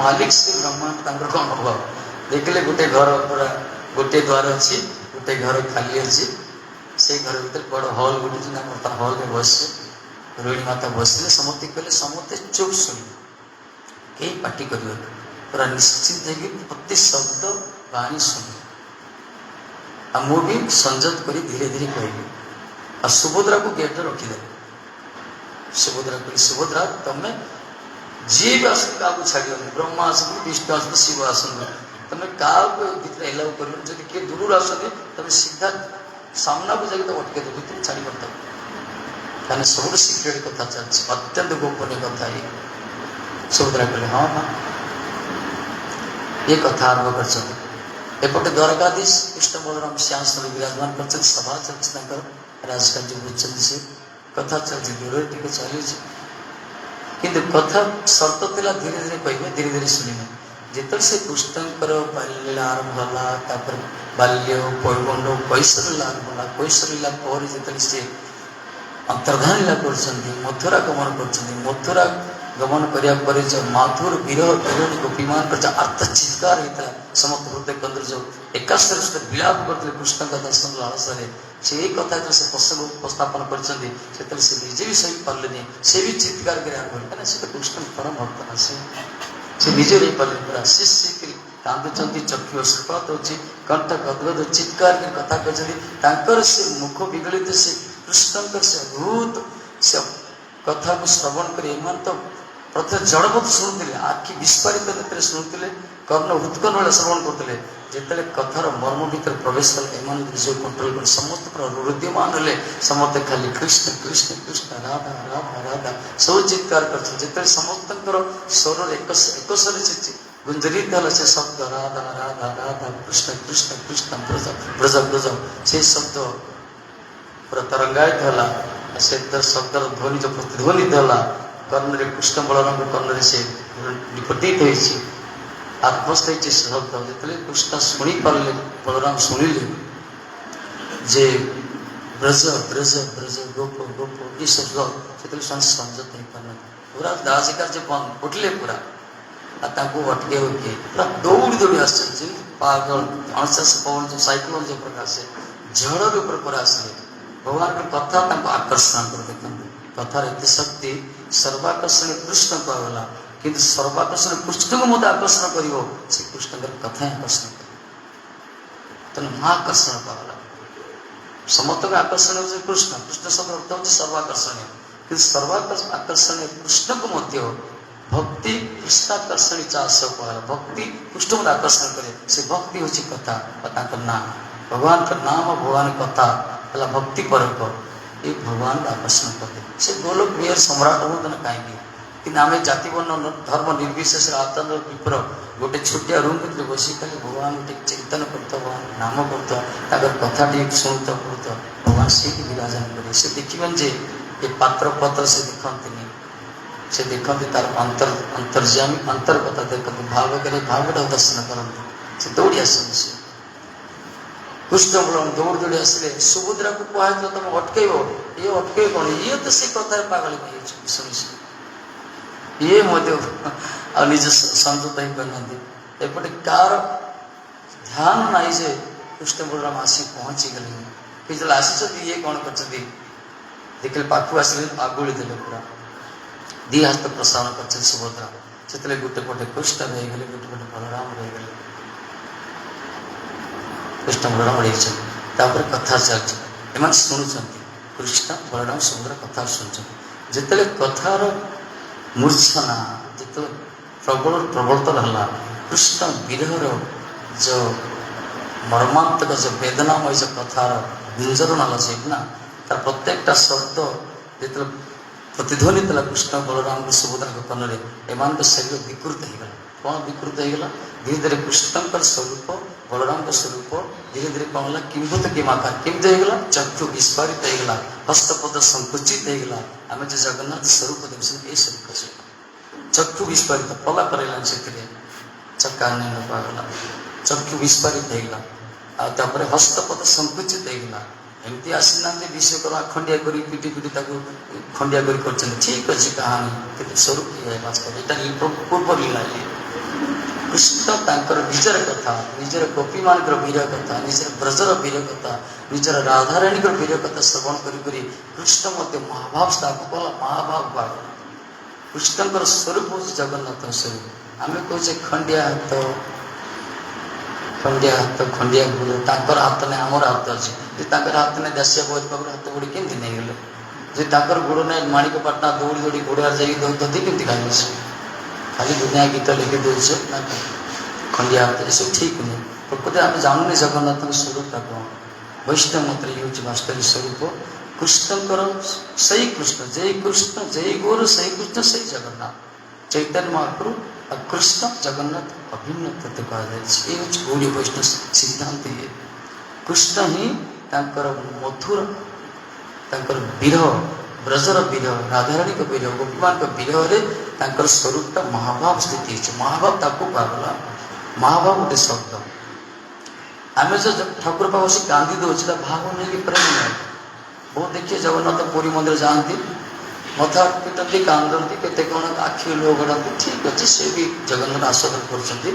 Speaker 1: ମାଲିକ ସେ ବ୍ରହ୍ମାଣ୍ଡ, ତାଙ୍କର କଣ ହବ? ଦେଖିଲେ ଗୋଟେ ଘର ପୁରା ଗୋଟେ ଦ୍ୱାର ଅଛି, ଗୋଟେ ଘର ଖାଲି ଅଛି। ସେଇ ଘର ଭିତରେ ବଡ଼ ହଲ୍ ଗୋଟେ ଅଛି ନା, ବର୍ତ୍ତମାନ ହଲ୍ରେ ବସିছে ରୋହିଣୀ ମାତା। ବସିଲେ, ସମସ୍ତେ କହିଲେ, ସମସ୍ତେ ଚୁପ୍ ଶୁଣିବେ, କେହି ପାଟି କରିବେନି, ପୁରା ନିଶ୍ଚିନ୍ତ ହେଇକି ପ୍ରତି ଶବ୍ଦ ବାଣୀ ଶୁଣିବେ। ଆଉ ମୁଁ ବି ସଂଯତ କରି ଧୀରେ ଧୀରେ କହିବି। ଆଉ ସୁଭଦ୍ରାକୁ ଗେଟ୍ରେ ରଖିଦେବେ। ସୁଭଦ୍ରା କହିଲେ, ସୁଭଦ୍ରା, ତମେ ଯିଏ ବି ଆସନ୍ତୁ କାହାକୁ ଛାଡ଼ିବନି। ବ୍ରହ୍ମା ଆସନ୍ତୁ, ବିଷ୍ଣୁ ଆସନ୍ତୁ, ଶିବ ଆସନ୍ତୁ, ତମେ କାହାକୁ ଭିତରେ ଏଲାଉ କରିବନି। ଯଦି କିଏ ଦୂରରୁ ଆସନ୍ତି, ତମେ ସିଧା ସାମ୍ନାକୁ ଯାଇକି ତାକୁ ଅଟକେଇ ଦେବ, ଭିତରୁ ଛାଡ଼ିବନି ତାକୁ। କାହିଁକିନା ସବୁଠୁ ସିକ୍ରେଟ କଥା ଚାଲିଛି, ଅତ୍ୟନ୍ତ ଗୋପନୀୟ କଥା ଇଏ। ସୁଭଦ୍ରା କହିଲେ, ହଁ ମା। ଏ କଥା ଆରମ୍ଭ କରିଛନ୍ତି। ଏପଟେ ଦ୍ୱାରକାଧୀଶ କୃଷ୍ଣ ବଳରାମ ସିଂହାସନରେ ବିରାଜମାନ କରିଛନ୍ତି। ସଭା ଚାଲିଛି, ତାଙ୍କର ରାଜକାର୍ଯ୍ୟ ବୁଝୁଛନ୍ତି ସେ। କଥା ଚାଲିଛି, ଦୂରରେ ଟିକେ ଚାଲିଛି, କିନ୍ତୁ କଥା ସର୍ତ୍ତ ଥିଲା ଧୀରେ ଧୀରେ କହିବେ, ଧୀରେ ଧୀରେ ଶୁଣିବେ। ଯେତେବେଳେ ସେ କୃଷ୍ଣଙ୍କର ବାଲ୍ୟଲୀଳା ଆରମ୍ଭ ହେଲା, ତାପରେ ବାଲ୍ୟ, ପୌଗଣ୍ଡ, କୈଶୋର ଲୀଳା ଆରମ୍ଭ ହେଲା। କୈଶୋର ଲୀଳା ପରେ ଯେତେବେଳେ ସେ ଅନ୍ତର୍ଧାନ ଲୀଳା କରୁଛନ୍ତି, ମଥୁରା ଗମନ କରୁଛନ୍ତି, ମଥୁରା ଗମନ କରିବା ପରେ ଯେଉଁ ମାଧୁର ବିରହ ବିରହୀ ଗୋପୀମାନଙ୍କର ଯେଉଁ ଆର୍ତ୍ତ ଚିତ୍କାର ହେଇଥିଲା, ସମସ୍ତ ହୃଦୟ କେନ୍ଦ୍ର ଯେଉଁ ଏକାସ୍ତରେ ସହିତ ବିଳାପ କରିଥିଲେ କୃଷ୍ଣଙ୍କ ଦର୍ଶନ ଲାଳସାରେ, ସେଇ କଥା ଯେତେବେଳେ ସେ ପ୍ରସଙ୍ଗ ଉପସ୍ଥାପନ କରିଛନ୍ତି, ସେତେବେଳେ ସେ ନିଜେ ବି ସହି ପାରିଲେନି। ସେ ବି ଚିତ୍କାର କରି ଆରମ୍ଭ କଲେ। କାହିଁକିନା ସେ ତ କୃଷ୍ଣଙ୍କ ପରମ ଭକ୍ତ ନା। ସେ ନିଜେ ରହିପାରିଲେନି, ପୁରା ଶିଶି କାନ୍ଦୁଛନ୍ତି, ଚକ୍ଷୁ ଅଶ୍ରୁପାତ ହେଉଛି, କଣ୍ଠ ଗଦଗଦ, ଚିତ୍କାର କରି କଥା କହିଛନ୍ତି। ତାଙ୍କର ସେ ମୁଖ ବିଗଳିତ ସେ କୃଷ୍ଣଙ୍କର ସେ ଅଦ୍ଭୁତ ସେ କଥାକୁ ଶ୍ରବଣ କରି ଏମାନେ ତ ପ୍ରଥମେ ଜଡ଼ବତ ଶୁଣୁଥିଲେ, ଆଖି ବିସ୍ଫାରିତ ନେତ୍ରରେ ଶୁଣୁଥିଲେ, କର୍ଣ୍ଣ ହୃତ୍କର୍ଣ୍ଣ ଭଳିଆ ଶ୍ରବଣ କରୁଥିଲେ। ଯେତେବେଳେ କଥାର ମର୍ମ ଭିତରେ ପ୍ରବେଶ କଲେ, ଏମାନେ ନିଜକୁ କଣ୍ଟ୍ରୋଲ କରି ସମସ୍ତେ ପୁରା ହୃଦୟମାନ ହେଲେ। ସମସ୍ତେ ଖାଲି କୃଷ୍ଣ କୃଷ୍ଣ କୃଷ୍ଣ, ରାଧା ରାଧା ରାଧା ସବୁ ଚିତ୍କାର କରିଛନ୍ତି। ଯେତେବେଳେ ସମସ୍ତଙ୍କର ସ୍ୱରରେ ଏକ ଏକସ୍ୱରରେ ସେ ଗୁଞ୍ଜରିତ ହେଲା ସେ ଶବ୍ଦ, ରାଧା ରାଧା ରାଧା, କୃଷ୍ଣ କୃଷ୍ଣ କୃଷ୍ଣ, ବ୍ରଜ ବ୍ରଜ ବ୍ରଜ, ସେ ଶବ୍ଦ ପୁରା ତରଙ୍ଗାୟିତ ହେଲା। ସେ ଶବ୍ଦର ଧ୍ୱନି ଯେଉଁ ପ୍ରତିଧ୍ୱନିତ ହେଲା କର୍ଣ୍ଣରେ, କୃଷ୍ଣ ବଳରାମଙ୍କ କର୍ଣ୍ଣରେ ସେ ନିପତିତ ହେଇଛି, ଆତ୍ମସ୍ଥ ହେଇଛି ସେ ଶବ୍ଦ। ଯେତେବେଳେ କୃଷ୍ଣ ଶୁଣି ପାରିଲେ, ବଳରାମ ଶୁଣିଲେ ଯେ ବ୍ରଜ ବ୍ରଜ ବ୍ରଜ, ଗୋପ ଗୋପ, ଏ ଶବ୍ଦ, ସେତେବେଳେ ସେମାନେ ସଂଯତ ହେଇପାରିନାହାନ୍ତି। ପୁରା ଦାସକାର୍ଯ୍ୟ ବନ୍ଦ, ଉଠିଲେ ପୁରା। ଆଉ ତାଙ୍କୁ ଅଟକେଇବ କିଏ? ପୁରା ଦୌଡ଼ି ଦୌଡ଼ି ଆସିଛନ୍ତି, ଯେମିତି ପାଗଳ 49 ପବନ, ଯେଉଁ ସାଇକ୍ଲୋନ ଯେଉଁ ପ୍ରକାର ଆସେ, ଝଡ଼ର ଉପରେ ପୁରା ଆସିଲେ। ଭଗବାନଙ୍କ କଥା ତାଙ୍କୁ ଆକର୍ଷଣ କରି। ଦେଖନ୍ତୁ, କଥାର ଏତେ ଶକ୍ତି। ସର୍ବାକର୍ଷଣୀୟ କୃଷ୍ଣ କୁହାଗଲା, କିନ୍ତୁ ସର୍ବାକର୍ଷଣ କୃଷ୍ଣଙ୍କୁ ମଧ୍ୟ ଆକର୍ଷଣ କରିବ, ସେ କୃଷ୍ଣଙ୍କର କଥା ହିଁ ଆକର୍ଷଣ କରିବ। ତେଣୁ ମହାକର୍ଷଣ କୁହାଗଲା। ସମସ୍ତଙ୍କ ଆକର୍ଷଣ ହେଉଛି କୃଷ୍ଣ। କୃଷ୍ଣ ଶବ୍ଦ ଅର୍ଥ ହେଉଛି ସର୍ବାକର୍ଷଣୀୟ, କିନ୍ତୁ ସର୍ବାକର୍ଷଣୀୟ କୃଷ୍ଣକୁ ମଧ୍ୟ ଭକ୍ତି କୃଷ୍ଣାକର୍ଷଣୀ ଚାଷ କୁହାଗଲା। ଭକ୍ତି କୃଷ୍ଣଙ୍କୁ ଆକର୍ଷଣ କରେ। ସେ ଭକ୍ତି ହେଉଛି କଥା ବା ତାଙ୍କ ନାମ। ଭଗବାନଙ୍କ ନାମ, ଭଗବାନଙ୍କ କଥା ହେଲା ଭକ୍ତି ପରକ। ଏ ଭଗବାନଙ୍କୁ ଆକର୍ଷଣ କରେ। ସେ ଗୋଲୋକ ବିହାର ସମ୍ରାଟ ହୁଅନ୍ତୁ ନା କାହିଁକି, କିନ୍ତୁ ଆମେ ଜାତି, ବର୍ଣ୍ଣ, ଧର୍ମ ନିର୍ବିଶେଷରେ ଆତନ୍ଦ ବିପ୍ର ଗୋଟେ ଛୋଟିଆ ରୁମ୍ ଭିତରେ ବସି ଖାଲି ଭଗବାନଙ୍କୁ ଟିକେ ଚିନ୍ତନ କରୁଥିବ, ଭଗବାନ ନାମ କରୁଥିବ, ତାଙ୍କର କଥା ଟିକେ ଶୁଣୁଥିବ, କରୁଥିବ, ଭଗବାନ ସେଇଠି ବିରାଜନ କରିବେ। ସେ ଦେଖିବେନି ଯେ ଏ ପାତ୍ର ପତ୍ର, ସେ ଦେଖନ୍ତିନି। ସେ ଦେଖନ୍ତି ତାର ଅନ୍ତର୍ଯାମୀ, ଅନ୍ତର କଥା ଦେଖନ୍ତି, ଭାବ କରି ଭାବଟାକୁ ଦର୍ଶନ କରନ୍ତି। ସେ ଦୌଡ଼ି ଆସନ୍ତି। ସେ କୃଷ୍ଣ ବଳରାମ ଦୌଡ଼ି ଦୌଡ଼ି ଆସିଲେ। ସୁଭଦ୍ରାକୁ କୁହାଯାଇଥିଲା ତମେ ଅଟକେଇବ, ଇଏ ଅଟକେଇବ କଣ? ଇଏ ତ ସେ କଥାରେ ପାଗଳି ହେଇଯାଇଛି ଶୁଣି ଶୁଣି। ଇଏ ମଧ୍ୟ ଆଉ ନିଜ ସଂଯତ ହେଇପାରୁନାହାନ୍ତି। ଏପଟେ କାହାର ଧ୍ୟାନ ନାହିଁ ଯେ କୃଷ୍ଣ ବଳରାମ ଆସି ପହଞ୍ଚିଗଲେଣି। ଯେତେବେଳେ ଆସିଛନ୍ତି, ଇଏ କଣ କରିଛନ୍ତି? ଦେଖିଲେ ପାଖକୁ ଆସିଲେ, ଆଗୁଳି ଦେଲେ, ପୁରା ଦି ହାତ ପ୍ରସାରଣ କରିଛନ୍ତି ସୁଭଦ୍ରା। ସେତେବେଳେ ଗୋଟେ ପଟେ କୃଷ୍ଣ ରହିଗଲେ, ଗୋଟେ ପଟେ ବଳରାମ ରହିଗଲେ। କୃଷ୍ଣ ବଳରାମ ରହିଛନ୍ତି। ତାପରେ କଥା ଚାଲିଛି, ଏମାନେ ଶୁଣୁଛନ୍ତି। କୃଷ୍ଣ, ବଳରାମ, ସୁଭଦ୍ରା କଥା ଶୁଣୁଛନ୍ତି। ଯେତେବେଳେ କଥାର ମୂର୍ଚ୍ଛନା ଯେତେବେଳେ ପ୍ରବଳ ପ୍ରବଳତର ହେଲା, କୃଷ୍ଣ ବିରହର ଯୋଉ ମର୍ମାନ୍ତକ, ଯୋଉ ବେଦନାମୟ ଯୋଉ କଥାର ଗୁଞ୍ଜରଣ ହେଲା ସେଇଠି ନା, ତାର ପ୍ରତ୍ୟେକଟା ଶବ୍ଦ ଯେତେବେଳେ ପ୍ରତିଧ୍ୱନିତ ହେଲା କୃଷ୍ଣ, ବଳରାମଙ୍କ, ସୁଭଦ୍ରାଙ୍କ କର୍ଣ୍ଣରେ, ଏମାନଙ୍କ ଶରୀର ବିକୃତ ହେଇଗଲା। କ'ଣ ବିକୃତ ହେଇଗଲା? ଧୀରେ ଧୀରେ କୃଷ୍ଣଙ୍କର ସ୍ୱରୂପ, ବଳରାମଙ୍କ ସ୍ୱରୂପ ଧୀରେ ଧୀରେ କ'ଣ ହେଲା? କିମ୍ଭୂତ କିମାକାର। କେମିତି ହେଇଗଲା? ଚକ୍ଷୁ ବିସ୍ଫାରିତ ହେଇଗଲା, ହସ୍ତପଦ ସଂକୁଚିତ ହେଇଗଲା। ଆମେ ଯେ ଜଗନ୍ନାଥ ସ୍ୱରୂପ ଦେଖୁଛନ୍ତି, ଏଇ ସ୍ୱରୂପ ସେ। ଚକ୍ଷୁ ବିସ୍ଫାରିତ ପଲା କରେଇଲାନି, ସେଥିରେ ଚକାନୟନ କୁହାଗଲା। ଚକ୍ଷୁ ବିସ୍ଫାରିତ ହେଇଗଲା ଆଉ ତାପରେ ହସ୍ତପଦ ସଂକୁଚିତ ହେଇଗଲା। ଏମିତି ଆସିନାହାନ୍ତି ବିଶ୍ୱକର୍ମା ଖଣ୍ଡିଆ କରି ପିଟି ପିଟି ତାକୁ ଖଣ୍ଡିଆ କରି କରିଛନ୍ତି। ଠିକ ଅଛି କାହାଣୀ, କିନ୍ତୁ ସ୍ୱରୂପ ଇଏ ବାସ୍ତବ। ଏଇଟା ପୂର୍ବ ଲୀଳା ଇଏ। କୃଷ୍ଣ ତାଙ୍କର ନିଜର କଥା, ନିଜର ଗୋପୀମାନଙ୍କର ବିରହ କଥା, ନିଜର ବ୍ରଜର ବିରହ କଥା, ନିଜର ରାଧାରାଣୀଙ୍କର ବିରହ କଥା ଶ୍ରବଣ କରି କରି କୃଷ୍ଣ ମଧ୍ୟ ମହାଭାବ ସ୍ଥାପନ କଲା। ମହାଭାବ କୁହାଗଲା। କୃଷ୍ଣଙ୍କର ସ୍ୱରୂପ ହେଉଛି ଜଗନ୍ନାଥଙ୍କ ସ୍ୱରୂପ। ଆମେ କହୁଛେ ଖଣ୍ଡିଆ ହାତ, ଖଣ୍ଡିଆ ହାତ, ଖଣ୍ଡିଆ ଗୋଡ଼। ତାଙ୍କର ହାତ ନାହିଁ, ଆମର ହାତ ଅଛି। ଯଦି ତାଙ୍କର ହାତ ନାହିଁ, ଦାସିଆ ବୌଦ୍ଧ ପାଖରୁ ହାତ ଗୋଡ଼ି କେମିତି ନେଇଗଲେ? ଯଦି ତାଙ୍କର ଗୋଡ଼ ନାହିଁ, ମାଣିକପାଟଣା ଦୌଡ଼ି ଦୌଡ଼ି ଗୋଡ଼ରେ ଯାଇକି ଦଧି କେମିତି ଖାଇବେ ସେ? ଖାଲି ଦୁନିଆ ଗୀତ ଲେଖି ଦଉଛ ନା, ଖଣ୍ଡିଆ ହାତ, ଏସବୁ ଠିକ ନୁହେଁ। ପ୍ରକୃତରେ ଆମେ ଜାଣୁନି ଜଗନ୍ନାଥଙ୍କ ସ୍ୱରୂପଟା କ'ଣ। ବୈଷ୍ଣବ ମତରେ ଇଏ ହେଉଛି ବାସ୍ତବିକ ସ୍ୱରୂପ କୃଷ୍ଣଙ୍କର। ସେଇ କୃଷ୍ଣ, ଯେଇ କୃଷ୍ଣ, ଯେଇ ଗୌର, ସେଇ କୃଷ୍ଣ, ସେଇ ଜଗନ୍ନାଥ। ଚୈତନ୍ୟ ମହାପ୍ରଭୁ ଆଉ କୃଷ୍ଣ ଜଗନ୍ନାଥ ଅଭିନ୍ନ ତତ୍ତ୍ୱ କୁହାଯାଇଛି। ଏ ହେଉଛି ଗୌଡ଼ୀୟ ବୈଷ୍ଣବ ସିଦ୍ଧାନ୍ତ ଇଏ। କୃଷ୍ଣ ହିଁ ତାଙ୍କର ମଧୁର, ତାଙ୍କର ବିରହ, ବ୍ରଜର ବିରହ, ରାଧାରାଣୀଙ୍କ ବିରହ, ଗୋପୀମାନଙ୍କ ବିରହରେ ତାଙ୍କର ସ୍ୱରୂପଟା ମହାଭାବ ସ୍ଥିତି ହେଇଛି। ମହାଭାବ ତାକୁ କୁହାଗଲା। ମହାଭାବ ଗୋଟେ ଶବ୍ଦ। ଆମେ ଯୋଉ ଠାକୁର ପାଖକୁ ବସି କାନ୍ଦି ଦଉଛୁ, ତା ଭାବ ନେଇକି, ପ୍ରେମ ନାହିଁ। ବହୁତ ଦେଖିଏ, ଜଗନ୍ନାଥ ପୁରୀ ମନ୍ଦିର ଯାଆନ୍ତି, ମଥା ପିଟନ୍ତି, କାନ୍ଦନ୍ତି, କେତେ କ'ଣ, ଆଖି ଲୁହ ଗଡ଼ାନ୍ତି। ଠିକ ଅଛି, ସେ ବି ଜଗନ୍ନାଥ ଆସ୍ୱାଦନ କରୁଛନ୍ତି।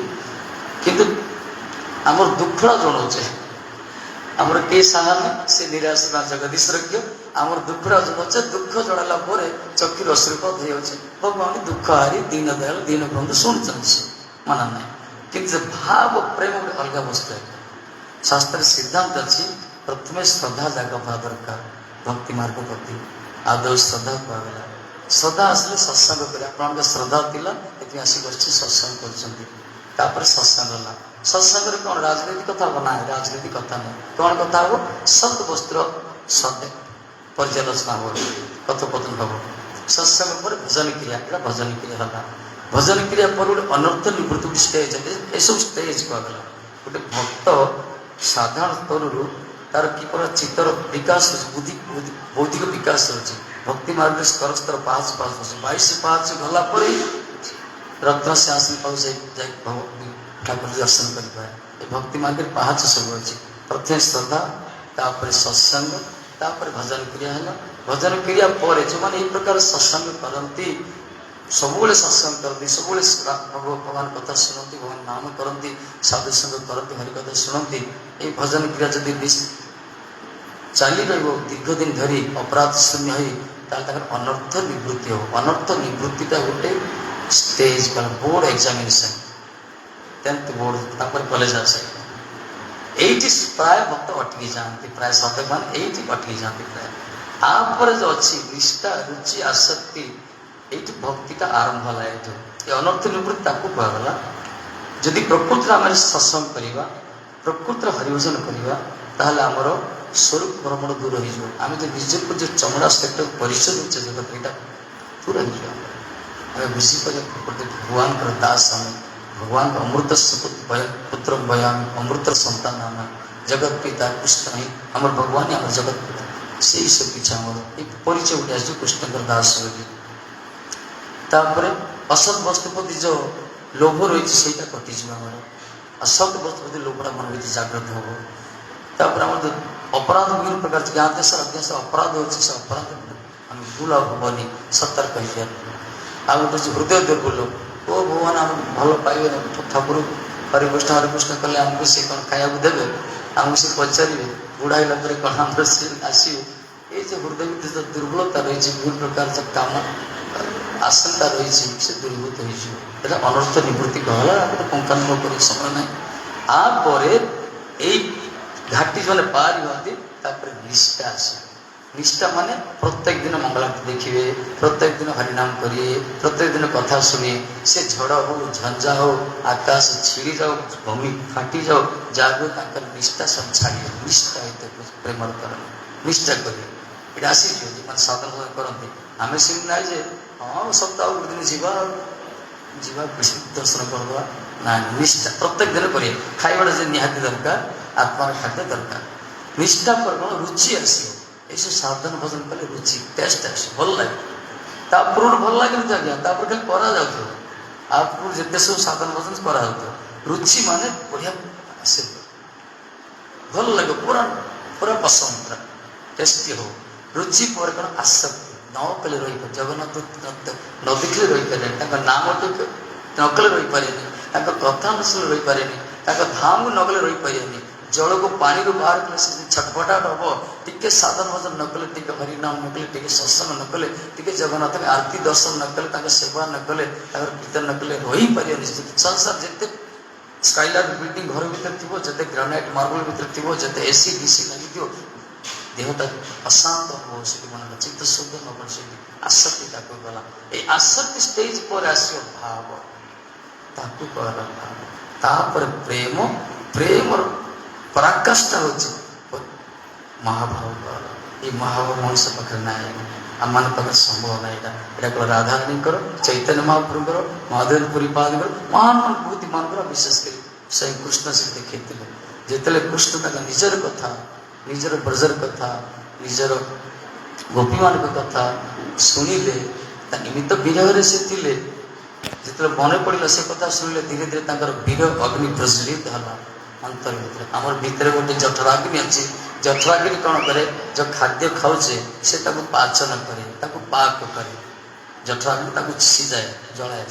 Speaker 1: କିନ୍ତୁ ଆମର ଦୁଃଖଟା ଜଣାଉଛେ। ଆମର କେହି ସାହା ନାହିଁ, ସେ ନିରାଶ୍ରୟ ଜଗଦୀଶ୍ୱରଜ୍ଞ। ଆମର ଦୁଃଖଟା ଜଣାଉଛେ। ଦୁଃଖ ଜଣାଇଲା ପରେ ଚକ୍ଷୁର ଅଶ୍ରୁପାତ ହେଇଯାଉଛି। ଭଗବାନ ଦୁଃଖ ହାରି ଦୀନ ଦୟାଳ ଦୀନ ବନ୍ଧୁ ଶୁଣୁଛନ୍ତି, ସେ ମନା ନାହିଁ। କିନ୍ତୁ ସେ ଭାବ ପ୍ରେମ ଗୋଟେ ଅଲଗା ବସ୍ତୁ। ଶାସ୍ତ୍ରରେ ସିଦ୍ଧାନ୍ତ ଅଛି, ପ୍ରଥମେ ଶ୍ରଦ୍ଧା ଜାଗା ହେବା ଦରକାର ଭକ୍ତି ମାର୍ଗ ପ୍ରତି। ଆଦୌ ଶ୍ରଦ୍ଧା କୁହାଗଲା। ଶ୍ରଦ୍ଧା ଆସିଲେ ସତ୍ସଙ୍ଗ କରି, ଆପଣଙ୍କ ଶ୍ରଦ୍ଧା ଥିଲା, ଏଥିପାଇଁ ଆସି ବସିଛି, ସତ୍ସଙ୍ଗ କରୁଛନ୍ତି। ତାପରେ ସତ୍ସଙ୍ଗ ହେଲା। ସତ୍ସଙ୍ଗରେ କ'ଣ ରାଜନୀତି କଥା ହବ? ନାହିଁ, ରାଜନୀତି କଥା ନାହିଁ। କ'ଣ କଥା ହବ? ସତ୍ ବସ୍ତୁର ସଦ୍ ପର୍ଯ୍ୟାଲୋଚନା ହବ, କଥୋପକଥନ ହବ। ସତ୍ସଙ୍ଗ ପରେ ଭଜନ କ୍ରିୟା। ଏଇଟା ଭଜନ କ୍ରିୟା ହେଲା। ଭଜନ କ୍ରିୟା ପରେ ଗୋଟେ ଅନର୍ଥ ନିବୃତ୍ତି, ଗୋଟେ ଷ୍ଟେଜ। ଏସବୁ ଷ୍ଟେଜ କୁହାଗଲା। ଗୋଟେ ଭକ୍ତ ସାଧାରଣ ସ୍ତରରୁ ତାର କି ପ୍ରକାର ଚିତ୍ତର ବିକାଶ ହେଉଛି, ବୁଦ୍ଧି ବୌଦ୍ଧିକ ବିକାଶ ହେଉଛି। ଭକ୍ତି ମାର୍ଗରେ ସ୍ତର ସ୍ତର, ପାହାଚ ପାହାଚ ଅଛି। 22 ପାହାଚ ଗଲା ପରେ ରତ୍ନ ସିଂହାସନ ପାଖକୁ ଯାଇ ଯାଇ ଠାକୁର ଦର୍ଶନ କରିପାରେ। ଏ ଭକ୍ତି ମାର୍ଗରେ ପାହାଚ ସବୁ ଅଛି। ପ୍ରଥମେ ଶ୍ରଦ୍ଧା, ତାପରେ ସତ୍ସଙ୍ଗ, ତାପରେ ଭଜନ କ୍ରିୟା ହେଲା। ଭଜନ କ୍ରିୟା ପରେ ଯେଉଁମାନେ ଏଇ ପ୍ରକାର ସତ୍ସଙ୍ଗ କରନ୍ତି, ସବୁବେଳେ ସତ୍ସଙ୍ଗ କରନ୍ତି, ସବୁବେଳେ ଭଗବାନ କଥା ଶୁଣନ୍ତି, ଭଗବାନ ନାମ କରନ୍ତି, ସାଧୁ ସଙ୍ଗ କରନ୍ତି, ହରି କଥା ଶୁଣନ୍ତି, ଏଇ ଭଜନ କ୍ରିୟା ଯଦି ଚାଲି ରହିବ ଦୀର୍ଘ ଦିନ ଧରି ଅପରାଧ ଶୂନ୍ୟ ହୋଇ, ତାହେଲେ ତାଙ୍କର ଅନର୍ଥ ନିବୃତ୍ତି ହେବ। ଅନର୍ଥ ନିବୃତ୍ତିଟା ଗୋଟେ stage, board examination, 10th board, ତାପରେ କଲେଜ ଆସେ। ଏଇଠି ପ୍ରାୟ ଭକ୍ତ ଅଟକି ଯାଆନ୍ତି, ପ୍ରାୟ ସାଧକମାନେ ଏଇଠି ଅଟକି ଯାଆନ୍ତି ପ୍ରାୟ। ତାପରେ ଯୋଉ ଅଛି ନିଷ୍ଠା, ରୁଚି, ଆସକ୍ତି, ଏଇଠି ଭକ୍ତିଟା ଆରମ୍ଭ ହେଲା ଏଇଠୁ। ଏ ଅନର୍ଥ ନିବୃତ୍ତି ତାକୁ କୁହାଗଲା। ଯଦି ପ୍ରକୃତିରେ ଆମେ ସତ୍ସଙ୍ଗ କରିବା, ପ୍ରକୃତିର ହରିଭଜନ କରିବା, ତାହେଲେ ଆମର ସ୍ୱରୂପ ଭ୍ରମଣ ଦୂର ହେଇଯିବ। ଆମେ ଯେଉଁ ନିଜକୁ ଯେଉଁ ଚମଡ଼ା ସେକ୍ଟର ପରିଚୟ ଦେଉଛେ ଜଗତରେ, ଏଇଟା ଦୂର ହେଇଯିବ। ଆମେ ବୁଝିପାରିବା ପ୍ରକୃତି ଭଗବାନଙ୍କର ଦାସ ଆମେ, ଭଗବାନଙ୍କ ଅମୃତ ପୁତ୍ର ବୟାମି, ଅମୃତର ସନ୍ତାନ ଆମେ। ଜଗତ ପିତା କୃଷ୍ଣ ହିଁ ଆମର ଭଗବାନ ହିଁ ଆମର ଜଗତ ପିତା। ସେଇ ସବୁ କିଛି ଆମର ଏଇ ପରିଚୟ ଗୋଟେ ଆସିଛି କୃଷ୍ଣଙ୍କର ଦାସ ବୋଲି। ତାପରେ ଅସତ୍ ବସ୍ତୁ ପ୍ରତି ଯେଉଁ ଲୋଭ ରହିଛି, ସେଇଟା କଟିଯିବ ଆମର। ଅସତ୍ ବସ୍ତୁ ପ୍ରତି ଲୋଭଟା ମନ ଭିତରେ ଜାଗ୍ରତ ହବ। ତାପରେ ଆମର ଯେଉଁ ଅପରାଧ ବିଭିନ୍ନ ପ୍ରକାର ଜ୍ଞାତେଶ ଅଜ୍ଞାସ ଅପରାଧ ହେଉଛି, ସେ ଅପରାଧ ଆମେ ଭୁଲ ହେବନି, ସତର୍କ ହେଇଯିବା। ଆଉ ଗୋଟେ ହେଉଛି ହୃଦୟ ଦୁର୍ବଳ। ଓ ଭଗବାନ ଆମକୁ ଭଲ ପାଇବେନି, ଠାକୁର ହରେ କୃଷ୍ଣ ହରେ କୃଷ୍ଣ କଲେ ଆମକୁ ସେ କ'ଣ ଖାଇବାକୁ ଦେବେ, ଆମକୁ ସେ ପଚାରିବେ, ବୁଢ଼ା ହେଲା ପରେ କ'ଣ ଆମର ସେ ଆସିବେ। ଏଇ ଯେଉଁ ହୃଦୟ ଭିତରେ ଯେଉଁ ଦୁର୍ବଳତା ରହିଛି, ବିଭିନ୍ନ ପ୍ରକାର ଯେଉଁ କାମ ଆଶଙ୍କା ରହିଛି, ସେ ଦୂରୀଭୂତ ହେଇଯିବ। ଏଇଟା ଅନର୍ଥ ନିବୃତ୍ତି କହିଲା। ତ ପୁଙ୍ଖାନୁପୁଙ୍ଖ କରିବା ସମୟ ନାହିଁ। ତାପରେ ଏଇ ଘାଟି ଯେଉଁମାନେ ପାରି ହୁଅନ୍ତି, ତାପରେ ନିଷ୍ଠା ଆସିବ। ନିଷ୍ଠା ମାନେ ପ୍ରତ୍ୟେକ ଦିନ ମଙ୍ଗଳାରତି ଦେଖିବେ, ପ୍ରତ୍ୟେକ ଦିନ ହରିନାମ କରିବେ, ପ୍ରତ୍ୟେକ ଦିନ କଥା ଶୁଣିବେ। ସେ ଝଡ଼ ହଉ, ଝଞ୍ଜା ହଉ, ଆକାଶ ଛିଡ଼ି ଯାଉ, ଭୂମି ଫାଟି ଯାଉ, ଯାହାକୁ ତାଙ୍କର ନିଷ୍ଠା ସବୁ ଛାଡ଼ିବେ। ନିଷ୍ଠା ହେଇତେ ପ୍ରେମର କରନ୍ତି, ନିଷ୍ଠା କରିବେ। ଏଇଟା ଆସିଯିବ ଯେଉଁମାନେ ସାଧନ କରନ୍ତି। ଆମେ ସେମିତି ନାହିଁ ଯେ ହଁ ସପ୍ତାହ ଗୋଟେ ଦିନ ଯିବା ଆଉ ଯିବା ଦର୍ଶନ କରିଦେବା। ନା, ନିଷ୍ଠା ପ୍ରତ୍ୟେକ ଦିନ କରିବେ। ଖାଇବାଟା ଯେ ନିହାତି ଦରକାର, ଆତ୍ମାର ଖାଦ୍ୟ ଦରକାର। ନିଷ୍ଠା ପରେ କ'ଣ ରୁଚି ଆସିବ। ଏସବୁ ସାଧନ ଭଜନ କଲେ ରୁଚି, ଟେଷ୍ଟ ଆସିବ, ଭଲ ଲାଗେ। ତା ପୂର୍ବରୁ ଭଲ ଲାଗେନି ତ ଆଜ୍ଞା, ତାପରେ ଖାଲି କରାଯାଉଥିବ। ଆ ପୂର୍ବରୁ ଯେତେ ସବୁ ସାଧନ ଭଜନ କରାଯାଉଥିବ, ରୁଚି ମାନେ ବଢ଼ିଆ ଆସିବ, ଭଲ ଲାଗିବ, ପୁରା ପୁରା ପସନ୍ଦ, ପୁରା ଟେଷ୍ଟି ହଉ। ରୁଚି ପରେ କ'ଣ ଆସକ୍ତି, ନ କଲେ ରହିପାରେ, ଜଗନ୍ନାଥ ନ ଦେଖିଲେ ରହିପାରିବେନି, ତାଙ୍କ ନାମ ଟିକେ ନ କଲେ ରହିପାରିବେନି, ତାଙ୍କ କଥା ନ ଶୁଣିଲେ ରହିପାରିବେନି, ତାଙ୍କ ଧାମକୁ ନ ଗଲେ ରହିପାରିବେନି। ଜଳକୁ ପାଣିରୁ ବାହାର କଲେ ସେ ଛଟପଟାଟ ହବ। ଟିକେ ସାଧନ ଭଜନ ନ କଲେ, ଟିକେ ହରିନାମ ନ କଲେ, ଟିକେ ସତ୍ସଙ୍ଗ ନ କଲେ, ଟିକେ ଜଗନ୍ନାଥଙ୍କ ଆରତି ଦର୍ଶନ ନ କଲେ, ତାଙ୍କ ସେବା ନ କଲେ, ତାଙ୍କର କୀର୍ତ୍ତନ ନ କଲେ ରହିପାରିବେନି। ସଂସାର ଯେତେ ସ୍କାଇଲାଇଟ୍ ବିଲ୍ଡିଂ ଘର ଭିତରେ ଥିବ, ଯେତେ ଗ୍ରାନାଇଟ୍ ମାର୍ବଲ ଭିତରେ ଥିବ, ଯେତେ ଏସି ଡିସି ଲାଗିଥିବ, ଦେହଟା ଅଶାନ୍ତ ଅନୁଭବ ସେଠି, ମନଟା ଚିତ୍ତ ଶୁଦ୍ଧ ନବ ସେଠି। ଆସକ୍ତି ତାକୁ ଗଲା। ଏଇ ଆସକ୍ତି ଷ୍ଟେଜ ପରେ ଆସିବ ଭାବ, ତାକୁ କହିଲା ଭାବ। ତାପରେ ପ୍ରେମ, ପ୍ରେମର ପରାକାଷ୍ଠା ହେଉଛି ମହାଭାବ କହିଲା। ଏଇ ମହାଭାବ ମଣିଷ ପାଖରେ ନାହିଁ, ଆମମାନଙ୍କ ପାଖରେ ସମ୍ଭବ ନାହିଁ। ଏଇଟା ଏଇଟା କେବଳ ରାଧାରାଣୀଙ୍କର, ଚୈତନ୍ୟ ମହାପ୍ରଭୁଙ୍କର, ମହାଦେବ ପୁରୀପାଦଙ୍କର, ମହାନ ମହାନ ବିଭୂତି ମାନଙ୍କର, ବିଶେଷ କରି ସ୍ୱୟଂ କୃଷ୍ଣ ସେ ଦେଖେଇଥିଲେ। ଯେତେବେଳେ କୃଷ୍ଣ ତାଙ୍କ ନିଜର କଥା, ନିଜର ବ୍ରଜର କଥା, ନିଜର ଗୋପୀମାନଙ୍କ କଥା ଶୁଣିଲେ, ତା ନିମିତ୍ତ ବିରହରେ ସେ ଥିଲେ। ଯେତେବେଳେ ମନେ ପଡ଼ିଲା ସେ କଥା ଶୁଣିଲେ, ଧୀରେ ଧୀରେ ତାଙ୍କର ବିରହ ଅଗ୍ନି ପ୍ରଜ୍ୱଳିତ ହେଲା ଅନ୍ତର ଭିତରେ। ଆମର ଭିତରେ ଗୋଟେ ଜଠରାଗ୍ନି ଅଛି। ଜଠରାଗ୍ନି କ'ଣ କରେ? ଯେଉଁ ଖାଦ୍ୟ ଖାଉଛେ ସେ ତାକୁ ପାଚନ କରେ, ତାକୁ ପାକ କରେ। ଜଠରାଗ୍ନି ତାକୁ ସିଝାଏ, ଜଳାଏ।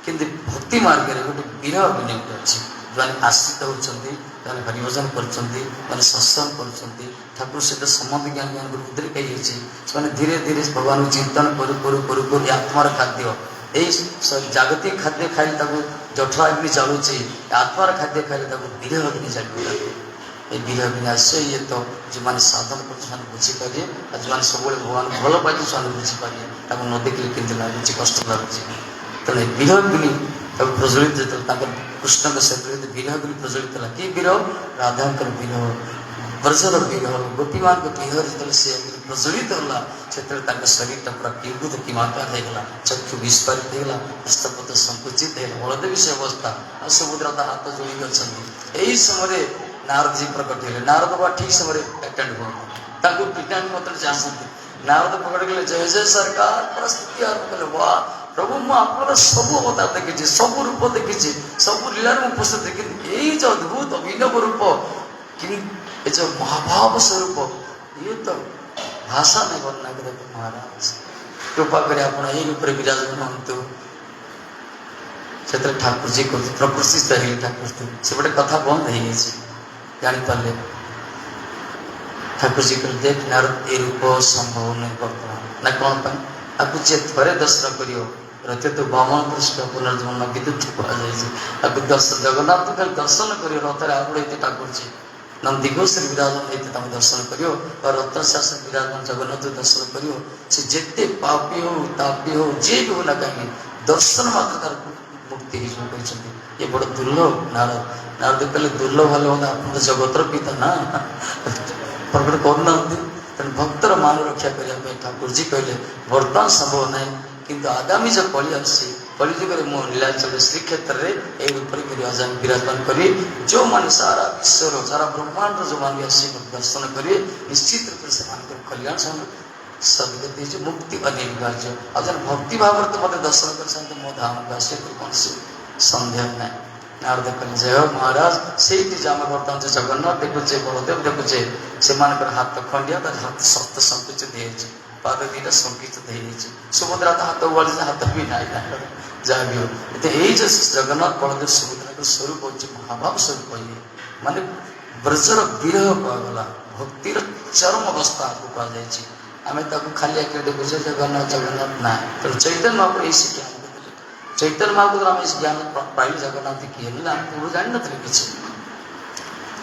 Speaker 1: କିନ୍ତୁ ଭକ୍ତି ମାର୍ଗରେ ଗୋଟେ ବିରହ ଅଗ୍ନି ଗୋଟେ ଅଛି। ଯେଉଁମାନେ ଆଶ୍ରିତ ହେଉଛନ୍ତି, ଯେଉଁମାନେ ହରିଭଜନ କରୁଛନ୍ତି, ମାନେ ସତ୍ସଙ୍ଗ କରୁଛନ୍ତି, ଠାକୁର ସହିତ ସମ୍ବନ୍ଧ ଜ୍ଞାନ ଜ୍ଞାନଙ୍କର ଉଦ୍ରେକ ହେଇଯାଇଛି, ସେମାନେ ଧୀରେ ଧୀରେ ଭଗବାନଙ୍କୁ ଚିନ୍ତନ କରୁ କରୁ କରୁ କରୁ ଏ ଆତ୍ମାର ଖାଦ୍ୟ, ଏଇ ଜାଗତିକ ଖାଦ୍ୟ ଖାଇଲେ ତାକୁ ଜଠରାଗ୍ନି ଜାଳୁଛି, ଆତ୍ମାର ଖାଦ୍ୟ ଖାଇଲେ ତାକୁ ବିରହ ଅଗ୍ନି ଜାଳିବ। ତାକୁ ଏଇ ବିରହ ଅଗ୍ନି ଆସେ। ଇଏ ତ ଯେଉଁମାନେ ସାଧନ କରୁଛନ୍ତି ସେମାନେ ବୁଝିପାରିବେ, ଆଉ ଯେଉଁମାନେ ସବୁବେଳେ ଭଗବାନଙ୍କୁ ଭଲ ପାଇଛନ୍ତି ସେମାନେ ବୁଝିପାରିବେ ତାକୁ ନ ଦେଖିଲେ କେମିତି ଲାଗୁଛି, କଷ୍ଟ ଲାଗୁଛି। ତେଣୁ ଏ ବିରହ ଅଗ୍ନି ତାକୁ ପ୍ରଜ୍ୱଳିତ, ଯେତେବେଳେ ତାଙ୍କର କୃଷ୍ଣଙ୍କ ଶରୀରରେ ବିରହ ଅଗ୍ନି ପ୍ରଜ୍ୱଳିତ ହେଲା, କି ବିରହ? ରାଧାଙ୍କର ବିରହ, ବ୍ରଜର ବିରହ, ଗୋପୀମାନଙ୍କ ବିରହରେ ଯେତେବେଳେ ସେ ଅଗ୍ନି ପ୍ରଜ୍ୱଳିତ ହେଲା, ସେତେବେଳେ ତାଙ୍କ ଶରୀରଟା ପୁରା କିମ୍ଭୂତ କିମାକାର ହେଇଗଲା, ଚକ୍ଷୁ ବିସ୍ଫାରିତ ହେଇଗଲା, ହସ୍ତପଦ ସଂକୁଚିତ ହେଇଗଲା, ବଳଦେବୀ ସେ ଅବସ୍ଥା। ଆଉ ସୁଭଦ୍ରା ତା ହାତ ଯୋଡ଼ିକି ଅଛନ୍ତି। ଏହି ସମୟରେ ନାରଦଜୀ ପ୍ରକଟ ହେଲେ। ନାରଦ ବା ଠିକ ସମୟରେ ଆଟେଣ୍ଡ ହୁଅନ୍ତି, ତାଙ୍କୁ ପିଟାଣି ମତରେ ଆସନ୍ତି। ନାରଦ ପ୍ରକଟ କଲେ, ଜୟ ଜୟ ସରକାର। ପୁରା ସ୍ତୁତି ଆରମ୍ଭ କଲେ, ବା ପ୍ରଭୁ, ମୁଁ ଆପଣଙ୍କର ସବୁ ଅବତାର ଦେଖିଛି, ସବୁ ରୂପ ଦେଖିଛି, ସବୁ ଲୀଳାରେ ମୁଁ ଉପସ୍ଥିତ, କିନ୍ତୁ ଏଇ ଯୋଉ ଅଦ୍ଭୁତ ଅଭିନବ ରୂପ, ଏ ଯୋଉ ମହାଭାବ ସ୍ୱରୂପ, ଇଏ ତ ଭାଷା ନାଇଁ ବର୍ଣ୍ଣନା କରିବାକୁ। ମହାରାଜ, କୃପା କରି ଆପଣ ଏଇ ରୂପରେ ବିରାଜମାନ ହୁଅନ୍ତୁ। ସେଥିରେ ଠାକୁରଜୀ କହୁଛି, ପ୍ରକୃତିସ୍ଥ ହେଇଗଲେ ଠାକୁର। ସେପଟେ କଥା ବନ୍ଦ ହେଇଯାଇଛି, ଜାଣିପାରିଲେ। ଠାକୁରଜୀ କହିଲେ, ଦେଖ ନାରଦ, ଏ ରୂପ ସମ୍ଭବ ନୁହେଁ ବର୍ତ୍ତମାନ। ନା, କ'ଣ ପାଇଁ? ଆକୁ ଯିଏ ଥରେ ଦର୍ଶନ କରିବ, ରଥେ ତ ବାମନ କୃଷ୍ଣ ପୁନର୍ଜନ୍ମ ବିଦ୍ୟୁତ କୁହାଯାଇଛି। ଆକୁ ଦର୍ଶନ, ଜଗନ୍ନାଥ ଖାଲି ଦର୍ଶନ କରିବ, ରଥରେ ଆରୁଢ଼ ହେଇତେ ଠାକୁରଜୀ ନନ୍ଦିଘୋଷରେ ବିରାଜମାନ ହେଇତେ ତାଙ୍କୁ ଦର୍ଶନ କରିବ, ବା ରତ୍ନ ଶାସନ ବିରାଜମାନ ଜଗନ୍ନାଥ ଦର୍ଶନ କରିବ, ସେ ଯେତେ ପାପୀ ହଉ, ତାପୀ ହଉ, ଯିଏ ବି ହଉ ନା କାହିଁକି, ଦର୍ଶନ ମାତ୍ର ତାର ମୁକ୍ତି ହେଇଯିବ କହିଛନ୍ତି। ଇଏ ବଡ଼ ଦୁର୍ଲଭ ନାରଦ। ନାରଦ କହିଲେ, ଦୁର୍ଲଭ ହେଲେ ମଧ୍ୟ ଆପଣ ତ ଜଗତର ପିତା ନା, ପ୍ରକଟ କରୁନାହାନ୍ତି? ତେଣୁ ଭକ୍ତର ମାନ ରକ୍ଷା କରିବା ପାଇଁ ଠାକୁରଜୀ କହିଲେ, ବର୍ତ୍ତମାନ ସମ୍ଭବ ନାହିଁ, କିନ୍ତୁ ଆଗାମୀ ଯେଉଁ କଳି ଆସୁଛି, କଳିଯୁଗରେ ମୁଁ ନୀଳାଚଳ ଶ୍ରୀକ୍ଷେତ୍ରରେ ଏହି ରୂପରେ ବିରାଜମାନ କରିବି। ଯେଉଁମାନେ ସାରା ବିଶ୍ୱର, ସାରା ବ୍ରହ୍ମାଣ୍ଡର ଯେଉଁମାନେ ବି ଆସି ମୋତେ ଦର୍ଶନ କରିବେ, ନିଶ୍ଚିତ ରୂପରେ ସେମାନଙ୍କର କଲ୍ୟାଣ, ସେମାନଙ୍କର ସଦ୍ଗତି ହେଇଯିବ, ମୁକ୍ତି ଅନିବାର୍ଯ୍ୟ। ଆଉ ଜଣେ ଭକ୍ତି ଭାବରେ ତ ମୋତେ ଦର୍ଶନ କରିଛନ୍ତି, ମୋ ଧାମକୁ ଆସିବେ, କୌଣସି ସନ୍ଦେହ ନାହିଁ। ନାରଦ କହିଲେ, ଜୟ ମହାରାଜ। ସେଇଠି ଯେ ଆମେ ବର୍ତ୍ତମାନ ଯୋଉ ଜଗନ୍ନାଥ ଦେଖୁଛେ, ବଳଦେବ ଦେଖୁଛେ, ସେମାନଙ୍କର ହାତ ଖଣ୍ଡିଆ, ତାର ହାତ ଶସ୍ତ ସଂକୁଚିତ ହେଇଯାଇଛି, ପାଦ ଦିଟା ସଂକୁଚିତ ହେଇଯାଇଛି। ସୁଭଦ୍ରା ତ ହାତ ଉଆଳିছে, ହାତ ବି ନାହିଁ ତାଙ୍କର। ଯାହା ବି ହଉ, ଏତେ ଏଇ ଯୋଉ ଜଗନ୍ନାଥ, ବଳଦେବ, ସୁଭଦ୍ରାଙ୍କ ସ୍ୱରୂପ ହଉଛି ମହାଭାବ ସ୍ୱରୂପ। ଇଏ ମାନେ ବ୍ରଜର ବିରହ କୁହାଗଲା, ଭକ୍ତିର ଚରମ ଅବସ୍ଥାକୁ କୁହାଯାଇଛି। ଆମେ ତାକୁ ଖାଲି ଆଖିରେ ଦେଖୁଛେ ଜଗନ୍ନାଥ ଜଗନ୍ନାଥ, ନା। ତେଣୁ ଚୈତନ୍ୟ ମହାପ୍ରଭୁ ଏଇ ଶିକ୍ଷା ଆମକୁ ଦେଲେ। ଚୈତନ୍ୟ ମହାପ୍ରଭୁ ଆମେ ଏଇ ଜ୍ଞାନ ପାଇଲୁ ଜଗନ୍ନାଥ କିଏ ହେଲେ, ଆମେ ପୂର୍ବରୁ ଜାଣିନଥିଲେ କିଛି।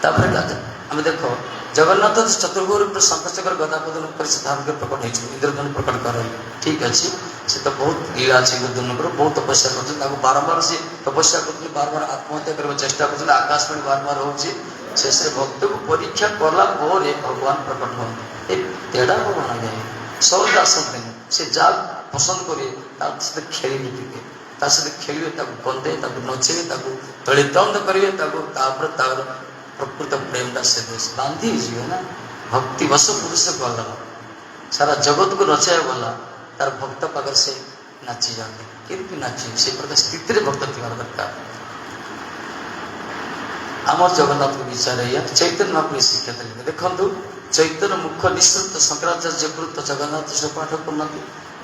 Speaker 1: ତାପରେ ଆମେ ଦେଖ, ଜଗନ୍ନାଥ ଚତୁର୍ଭୁଜ ରୂପରେ ଶଙ୍ଖଚକ୍ର ଗଦାପଦ୍ମ ଉପରେ ସେ ଧାରଣ କରି ପ୍ରକଟ ହେଇଛନ୍ତି, ଇନ୍ଦ୍ରଧନୁ ପ୍ରକଟ କରନ୍ତି। ଠିକ ଅଛି, ସେ ତ ବହୁତ ଲୀଳା ଅଛି ଇନ୍ଦ୍ରଧନୁଙ୍କର, ବହୁତ ତପସ୍ୟା କରୁଛନ୍ତି। ତାକୁ ବାରମ୍ବାର ସେ ତପସ୍ୟା କରୁଛନ୍ତି, ବାରମ୍ବାର ଆତ୍ମହତ୍ୟା କରିବାକୁ ଚେଷ୍ଟା କରୁଛନ୍ତି, ଆକାଶବାଣୀ ବାରମ୍ବାର ହଉଛି। ଶେଷରେ ଭକ୍ତକୁ ପରୀକ୍ଷା କଲା ପରେ ଭଗବାନ ପ୍ରକଟ ହୁଅନ୍ତି। ଏ ତେଡ଼ା ଭଗବାନ ଆଜ୍ଞା ସହଜ ଆସନ୍ତିନି। ସେ ଯାହା ପସନ୍ଦ କରିବେ, ତା ସହିତ ଖେଳିବେ ଟିକେ, ତା ସହିତ ଖେଳିବେ, ତାକୁ କନ୍ଦେଇବେ, ତାକୁ ନଚେଇବେ, ତାକୁ ତଳିତନ୍ଦ କରିବେ ତାକୁ। ତାପରେ ତାର ପ୍ରକୃତ ପ୍ରେମଟା ସେ ବାନ୍ଧି ହେଇଯିବେ ନା। ଭକ୍ତି ବଶ ପୁରୁଷ କୁହାଗଲା, ସାରା ଜଗତକୁ ନଚେଇବାକୁ ଗଲା, ତାର ଭକ୍ତ ପାଖରେ ସେ ନାଚି ଯାଆନ୍ତି। କେମିତି ନାଚିବେ? ସେ ପ୍ରକାର ସ୍ଥିତିରେ ଭକ୍ତ ଥିବାର ଦରକାର। ଆମର ଜଗନ୍ନାଥଙ୍କ ବିଚାର ଏଇଆ। ଚୈତନ୍ୟ ମହାପ୍ରଭୁ ଶିକ୍ଷା ଦେଲେ। ଦେଖନ୍ତୁ, ଚୈତନ୍ୟ ମୁଖ ନିଃସୃତ ଶଙ୍କରାଚାର୍ଯ୍ୟ କୃତ ଜଗନ୍ନାଥ ସେ ପାଠ କରୁନାହାନ୍ତି।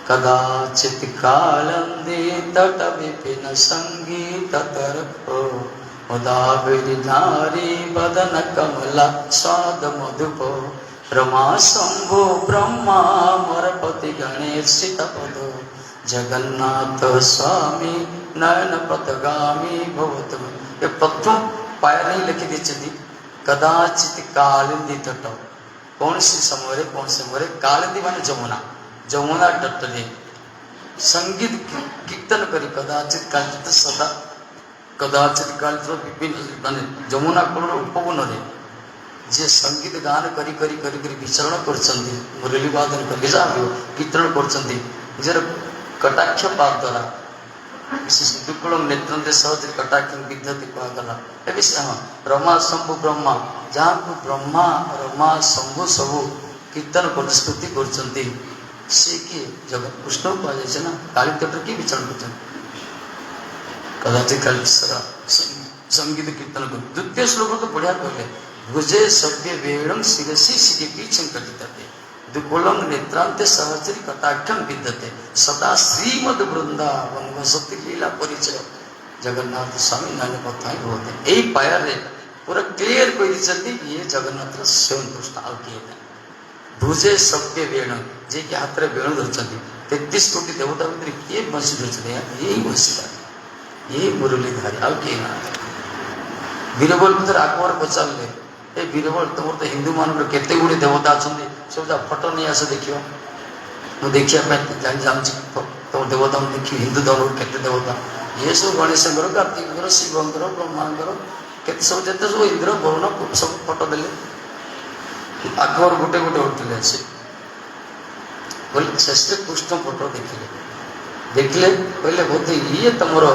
Speaker 1: କଦାଚିତ କାଳନ୍ଦୀ ତଟ ବିପିନ ସଙ୍ଗୀତ ତରପ ମୁଦାଭିନାରୀ ବଦନ କମଲା ସ୍ୱାଦ ମଧୁପ ରମା ଶମ୍ଭୁ ବ୍ରହ୍ମା ମରପତି ଗଣେଶ ପଦ ଜଗନ୍ନାଥ ସ୍ୱାମୀ ନୟନ ପଥଗାମୀ ଭବତୁ। ଏ ପ୍ରଥମ ପାୟାରେ ହିଁ ଲେଖି ଦେଇଛନ୍ତି, କଦାଚିତ କାଳିନ୍ଦୀ ତଟ, କୌଣସି ସମୟରେ, କୌଣସି ସମୟରେ କାଳିନ୍ଦୀ ମାନେ ଯମୁନା, ଯମୁନା ତଟରେ ସଙ୍ଗୀତ କୀର୍ତ୍ତନ କରି, କଦାଚିତ କାଳିତ ସଦା କଦାଚିତ କାଳିତ ବିଭିନ୍ନ ମାନେ ଯମୁନା କୂଳର ଉପବନରେ ଯିଏ ସଙ୍ଗୀତ ଗାନ କରି କରି କରି କରି ବିଚରଣ କରୁଛନ୍ତି, ମୁରଲୀ ବାଦନ କରି, ଯାହା ବି ହଉ କୀର୍ତ୍ତନ କରୁଛନ୍ତି, ନିଜର କଟାକ୍ଷପାତ ଦ୍ୱାରା, ବିଶେଷ ଦୁକୂଳ ନେତ୍ରନ୍ତେ ସହଜରେ କଟାକ୍ଷ ବିଦ୍ଧତି କୁହାଗଲା। ଏବେ ସେ ହଁ, ରମା ଶମ୍ଭୁ ବ୍ରହ୍ମା, ଯାହାକୁ ବ୍ରହ୍ମା, ରମା, ଶମ୍ଭୁ ସବୁ କୀର୍ତ୍ତନ କରୁଛନ୍ତି, ସ୍ତୁତି କରୁଛନ୍ତି, ସେ କିଏ? ଜଗତ କୃଷ୍ଣ କୁହାଯାଇଛି ନା। କାଳୀ ତଟରେ କିଏ ବିଚରଣ କରୁଛନ୍ତି? କଦାଚିତ କାଳୀ ସଙ୍ଗୀତ କୀର୍ତ୍ତନ କରୁ। ଦ୍ୱିତୀୟ ଶ୍ଲୋକ ତ ବଢିଆ କହିଲେ, ଭୁଜେ ସବ୍ୟ ବେଣଂ ଶିରସି ଶିଖି ପୀଛଂ କଟିତଟେ ଦୁକୁଳଂ ନେତ୍ରାନ୍ତେ ସହଚରୀ କଟାକ୍ଷಂ ବିଦ୍ୟତେ ସଦା ଶ୍ରୀମଦ ବୃନ୍ଦାବନ ବସତି ଲୀଳା ପରିଚୟ ଜଗନ୍ନାଥ ସ୍ୱାମୀ ନୟନ ପଥଗାମୀ ଭବତୁ। ଏଇ ପାୟାରେ ପୁରା କ୍ଲିୟର କହିଦେଇଛନ୍ତି, ଇଏ ଜଗନ୍ନାଥର ସ୍ୱୟଂ କୃଷ୍ଣ, ଆଉ କିଏ ନାହିଁ। ଭୁଜେ ସବ୍ୟ ବେଣ, ଯିଏକି ହାତରେ ବେଣୁ ଧରିଛନ୍ତି। 33 କୋଟି ଦେବତା ଭିତରେ କିଏ ବଂଶୀ ଧରିଛନ୍ତି? ଏଇ ବଂଶୀଧାରୀ, ଏଇ ମୁରଲୀଧାରୀ, ଆଉ କିଏ ନାହାନ୍ତି। ବୀରବଲ ଭିତରେ ଆକବର ପଚାରିଲେ, ଏ ବୀରବଲ, ତମର ତ ହିନ୍ଦୁ ମାନଙ୍କର କେତେ ଗୁଡ଼ିଏ ଦେବତା ଅଛନ୍ତି, ସବୁ ଯା ଫଟୋ ନେଇ ଆସ, ଦେଖିବ, ମୁଁ ଦେଖିବା ପାଇଁ ଜାଣି ଯାଉଛି ତମ ଦେବତା, ମୁଁ ଦେଖିବି ହିନ୍ଦୁ ଧର୍ମର କେତେ ଦେବତା। ଇଏ ସବୁ ଗଣେଶଙ୍କର, କାର୍ତ୍ତିକଙ୍କର, ଶିବଙ୍କର, ବ୍ରହ୍ମାଙ୍କର, କେତେ ସବୁ, ଯେତେ ସବୁ ଇନ୍ଦ୍ର, ବରୁଣ, ସବୁ ଫଟୋ ଦେଲେ। ଆକବର ଗୋଟେ ଗୋଟେ ଉଠିଲେ ସେ କହିଲେ, ଶେଷରେ କୃଷ୍ଣ ଫଟୋ ଦେଖିଲେ। ଦେଖିଲେ, କହିଲେ, ବୋଧେ ଇଏ ତମର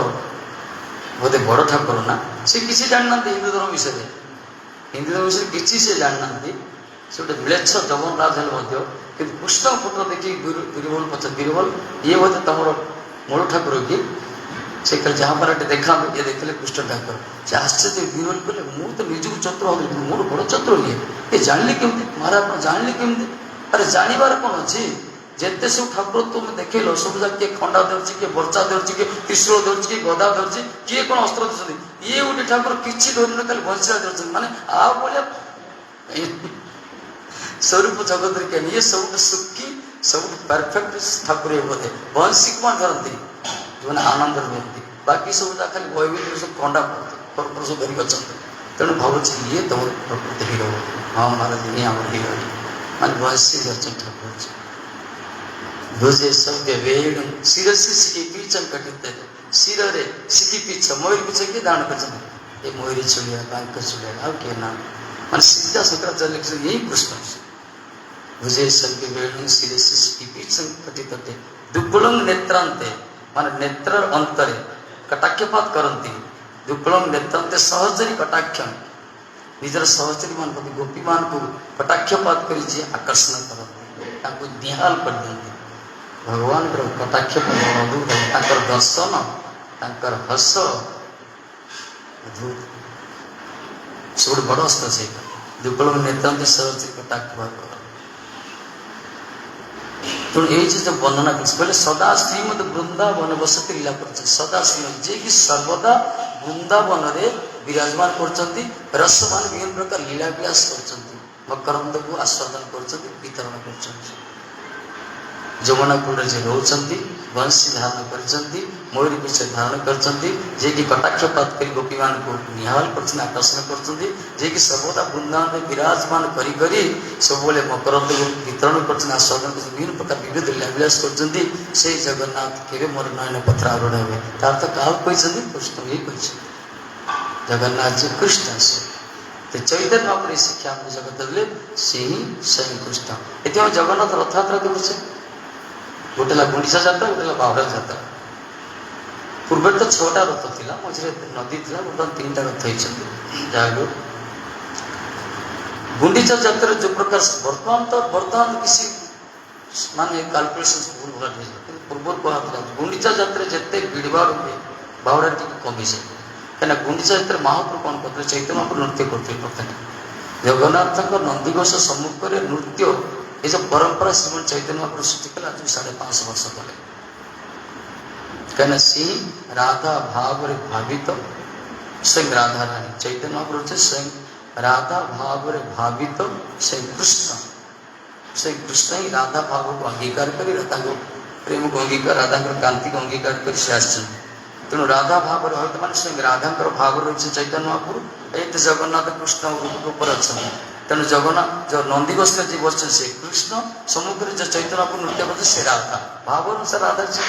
Speaker 1: ବୋଧେ ବଡ଼ ଠାକୁର ନା? ସେ କିଛି ଜାଣିନାହାନ୍ତି ହିନ୍ଦୁ ଧର୍ମ ବିଷୟରେ। ହିନ୍ଦୁ ଧର୍ମ ବିଷୟରେ କିଛି ସେ ଜାଣିନାହାନ୍ତି। ସେ ଗୋଟେ ମ୍ଲେଚ୍ଛ ଯବନରାଜ ହେଲେ ମଧ୍ୟ, କିନ୍ତୁ କୃଷ୍ଣ ଫଟୋ ଦେଖି ବୀରବଲ ପଚାର, ବୀରବଲ, ଇଏ ବୋଧେ ତମର ମୂଳ ଠାକୁର କି? ସେ କହିଲେ, ଯାହା ପାରେ ଟିକେ ଦେଖାନ୍ତୁ। ଇଏ ଦେଖିଲେ କୃଷ୍ଣ ଠାକୁର। ସେ ଆଶ୍ଚର୍ଯ୍ୟ। ବୀରବଲ କହିଲେ, ମୁଁ ତ ନିଜକୁ ଚତୁର ଭାବୁଥିଲି, କିନ୍ତୁ ମୋର ବଡ଼ ଚତୁର ଇଏ। ଏ ଜାଣିଲେ କେମିତି ମହାରାଜ? ଆପଣ ଜାଣିଲେ କେମିତି? ଆରେ, ଜାଣିବାର କ'ଣ ଅଛି? ଯେତେ ସବୁ ଠାକୁର ତୁମେ ଦେଖେଇଲ, ସବୁ ଯାକ କିଏ ଖଣ୍ଡା ଧରିଛି, କିଏ ବର୍ଚ୍ଛା ଧରିଛି, କିଏ ତ୍ରିଶୂଳ ଧରିଛି, କିଏ ଗଦା ଧରିଛି, କିଏ କ'ଣ ଅସ୍ତ୍ର ଧରିଛନ୍ତି। ଇଏ ଗୋଟେ ଠାକୁର କିଛି ଧରିନ, ଖାଲି ବଂଶୀଟା ଧରିଛନ୍ତି। ମାନେ ଆଉ ଭଳିଆ ସ୍ୱରୂପ ଜଗତରେ କେହି? ଇଏ ସବୁଠୁ ସୁଖୀ, ସବୁଠୁ ପରଫେକ୍ଟ ଠାକୁର ଇଏ ବୋଧେ। ବଂଶୀ କଣ ଧରନ୍ତି? ଯେଉଁମାନେ ଆନନ୍ଦରେ ରୁହନ୍ତି। ବାକି ସବୁ ଯାକ ଖାଲି ବହି ଭିତରେ ସବୁ ଖଣ୍ଡା ପରପର ସବୁ ଧରିକି ଅଛନ୍ତି। ତେଣୁ ଭାବୁଛି ଇଏ ତମର ପ୍ରକୃତ ହିରୋ। ହଁ ମହାରାଜ, ଇଏ ଆମର ହିରୋ। ମାନେ ବଂଶୀ ଧରିଛନ୍ତି ଠାକୁର। ଭୁଜେ ସବ୍ୟ ବେଣୁ ଶିରସି ଶିଖି ପୀଛଂ କଟିତେ, ଶିରରେ ଶିଖି ପିଛ, ମୟୂର ପିଛ କିଏ ଧାରଣ କରିଛନ୍ତି? ଏ ମୟୂରୀ ଚୁଳିଆ, ବାଙ୍କ ଚୁଳିଆ, ଆଉ କିଏ ନା। ମାନେ ସିଧା ଶଙ୍କରାଚାର୍ଯ୍ୟ ଲେଖିଛନ୍ତି, ଏଇ କୃଷ୍ଣ। ଭୁଜେ ସବ୍ୟ ବେଣୁ ଶିରସି ଶିଖି ପୀଛଂ କଟିତଟେ ଦୁକୁଳଂ ନେତ୍ରାନ୍ତେ, ମାନେ ନେତ୍ରର ଅନ୍ତରେ କଟାକ୍ଷପାତ କରନ୍ତି। ଦୁକୁଳଂ ନେତ୍ରାନ୍ତେ ସହଚରୀ କଟାକ୍ଷ, ନିଜର ସହଚରୀ ମାନଙ୍କ, ଗୋପୀମାନଙ୍କୁ କଟାକ୍ଷପାତ କରି ଯିଏ ଆକର୍ଷଣ କରନ୍ତି, ତାଙ୍କୁ ନିହାଲ କରିଦିଅନ୍ତି। ଭଗବାନଙ୍କର କଟାକ୍ଷ ଅଦ୍ଭୁତ, ତାଙ୍କର ଦର୍ଶନ, ତାଙ୍କର ହସ। ଅଦ୍ଭୁତ, ସବୁଠୁ ବଡ଼ ଅସ୍ତ୍ର ସେଇଟା। ଯୁଗଳ ନେତ୍ରାନ୍ତି ସରସ୍ୱତୀ କଟାକ୍ଷ। ତେଣୁ ଏଇ ଯୋଉ ବର୍ଣ୍ଣନା କରୁଛି, କହିଲେ ସଦା ଶ୍ରୀମଦ ବୃନ୍ଦାବନ ବସତି ଲୀଳା କରୁଛନ୍ତି। ସଦା ଶ୍ରୀମଦ, ଯିଏକି ସର୍ବଦା ବୃନ୍ଦାବନରେ ବିରାଜମାନ କରୁଛନ୍ତି, ରସମାନ ବିଭିନ୍ନ ପ୍ରକାର ଲୀଳା ବିଳାସ କରୁଛନ୍ତି, ମକରନ୍ଦକୁ ଆସ୍ୱାଦନ କରୁଛନ୍ତି, ବିତରଣ କରୁଛନ୍ତି। ଯମୁନା କୂଳରେ ଯେ ରହୁଛନ୍ତି, ବଂଶୀ ଧାରଣ କରିଛନ୍ତି, ମୟୂର ପିଛ ଧାରଣ କରିଛନ୍ତି, ଯିଏକି କଟାକ୍ଷପାତ କରି ଗୋପୀମାନଙ୍କୁ ନିହାଲ କରୁଛନ୍ତି, ଆକର୍ଷଣ କରୁଛନ୍ତି, ଯିଏକି ସର୍ବଦା ବୃନ୍ଦାବନରେ ବିରାଜମାନ କରି କରି ସବୁବେଳେ ମକରନ୍ଦକୁ ବିତରଣ କରୁଛନ୍ତି, ଆସ୍ୱାଦନ କରୁଛନ୍ତି, ବିଭିନ୍ନ ପ୍ରକାର ବିବିଧ ଲୀଳାବିଳାସ କରୁଛନ୍ତି, ସେଇ ଜଗନ୍ନାଥ କେବେ ମୋର ନୟନ ପଥରେ ଆରୂଢ଼ ହେବେ। ତାର ତ କାହାକୁ କହିଛନ୍ତି? କୃଷ୍ଣ ହିଁ କହିଛନ୍ତି। ଜଗନ୍ନାଥ ଯେ କୃଷ୍ଣ, ସେ ତ ଚୈତନ୍ୟ ମହାପ୍ରଭୁ ଏହି ଶିକ୍ଷା ଆମକୁ ଜଗତ ଦେଲେ, ସେ ହିଁ ସ୍ୱୟଂ କୃଷ୍ଣ। ଏଠି ଆମେ ଜଗନ୍ନାଥ ରଥଯାତ୍ରା ଦେଖୁଛେ। ଗୋଟେ ହେଲା ଗୁଣ୍ଡିଚା ଯାତ୍ରା, ଗୋଟେ ହେଲା ବାହୁଡ଼ା ଯାତ୍ରା। ପୂର୍ବରେ ତ 6ଟା ରଥ ଥିଲା, ମଝିରେ ନଦୀ ଥିଲା, ବର୍ତ୍ତମାନ 3ଟା ରଥ ହେଇଛନ୍ତି। ଯାହାକୁ ଗୁଣ୍ଡିଚା ଯାତ୍ରାରେ ଯୋଉ ପ୍ରକାର ବର୍ତ୍ତମାନ ତ ବର୍ତ୍ତମାନ କିଛି ମାନେ କାଲକୁଲେସନ ଭୁଲ ଭାଲ ହେଇଯିବ, କିନ୍ତୁ ପୂର୍ବରୁ କୁହାଥିଲା ଗୁଣ୍ଡିଚା ଯାତ୍ରାରେ ଯେତେ ଭିଡ଼ଭାଡ଼ ହୁଏ, ବାହୁଡ଼ା ଟିକେ କମିଯାଏ। କାହିଁକିନା ଗୁଣ୍ଡିଚା ଯାତ୍ରାରେ ମହାପ୍ରଭୁ କ'ଣ କରୁଥିଲେ? ଚୈତନ୍ୟ ମହାପ୍ରଭୁ ନୃତ୍ୟ କରୁଥିଲେ। ପ୍ରଥମେ ଜଗନ୍ନାଥଙ୍କ ନନ୍ଦିଘୋଷ ସମ୍ମୁଖରେ ନୃତ୍ୟ, ଏ ଯୋଉ ପରମ୍ପରା ଶ୍ରୀମନ୍ ଚୈତନ୍ୟ ମହାପ୍ରଭୁ ସୃଷ୍ଟି କଲେ ଆଜି 550 ବର୍ଷ ତଳେ। କାହିଁକିନା ସେ ରାଧା ଭାବରେ ଭାବିତ ସ୍ୱୟଂ ରାଧାରାଣୀ। ଚୈତନ୍ୟ ମହାପ୍ରଭୁ ହচ্ছে ସ୍ୱୟଂ ରାଧା ଭାବରେ ଭାବିତ ସେ କୃଷ୍ଣ। ସେ କୃଷ୍ଣ ହିଁ ରାଧା ଭାବକୁ ଅଙ୍ଗୀକାର କରି, ରାଧାଙ୍କ ପ୍ରେମକୁ ଅଙ୍ଗୀକାର, ରାଧାଙ୍କର କାନ୍ତିକୁ ଅଙ୍ଗୀକାର କରି ସେ ଆସିଛନ୍ତି। ତେଣୁ ରାଧା ଭାବରେ ଭାବିତ ମାନେ ସ୍ୱୟଂ ରାଧାଙ୍କର ଭାବ ରହିଛି ଚୈତନ୍ୟ ମହାପ୍ରଭୁ। ଏତେ ଜଗନ୍ନାଥ କୃଷ୍ଣ ରୂପରେ ଅଛନ୍ତି। ତେଣୁ ଜଗନ୍ନାଥ ଯୋଉ ନନ୍ଦିଘୋଷରେ ଯିଏ ବସିଛନ୍ତି ସେ କୃଷ୍ଣ, ସମ୍ମୁଖରେ ଯୋଉ ଚୈତନ୍ୟ ମହାପ୍ରଭୁ ନୃତ୍ୟ କରୁଛନ୍ତି ସେ ରାଧା। ଭାବ ଅନୁସାରେ ରାଧା ଅଛି।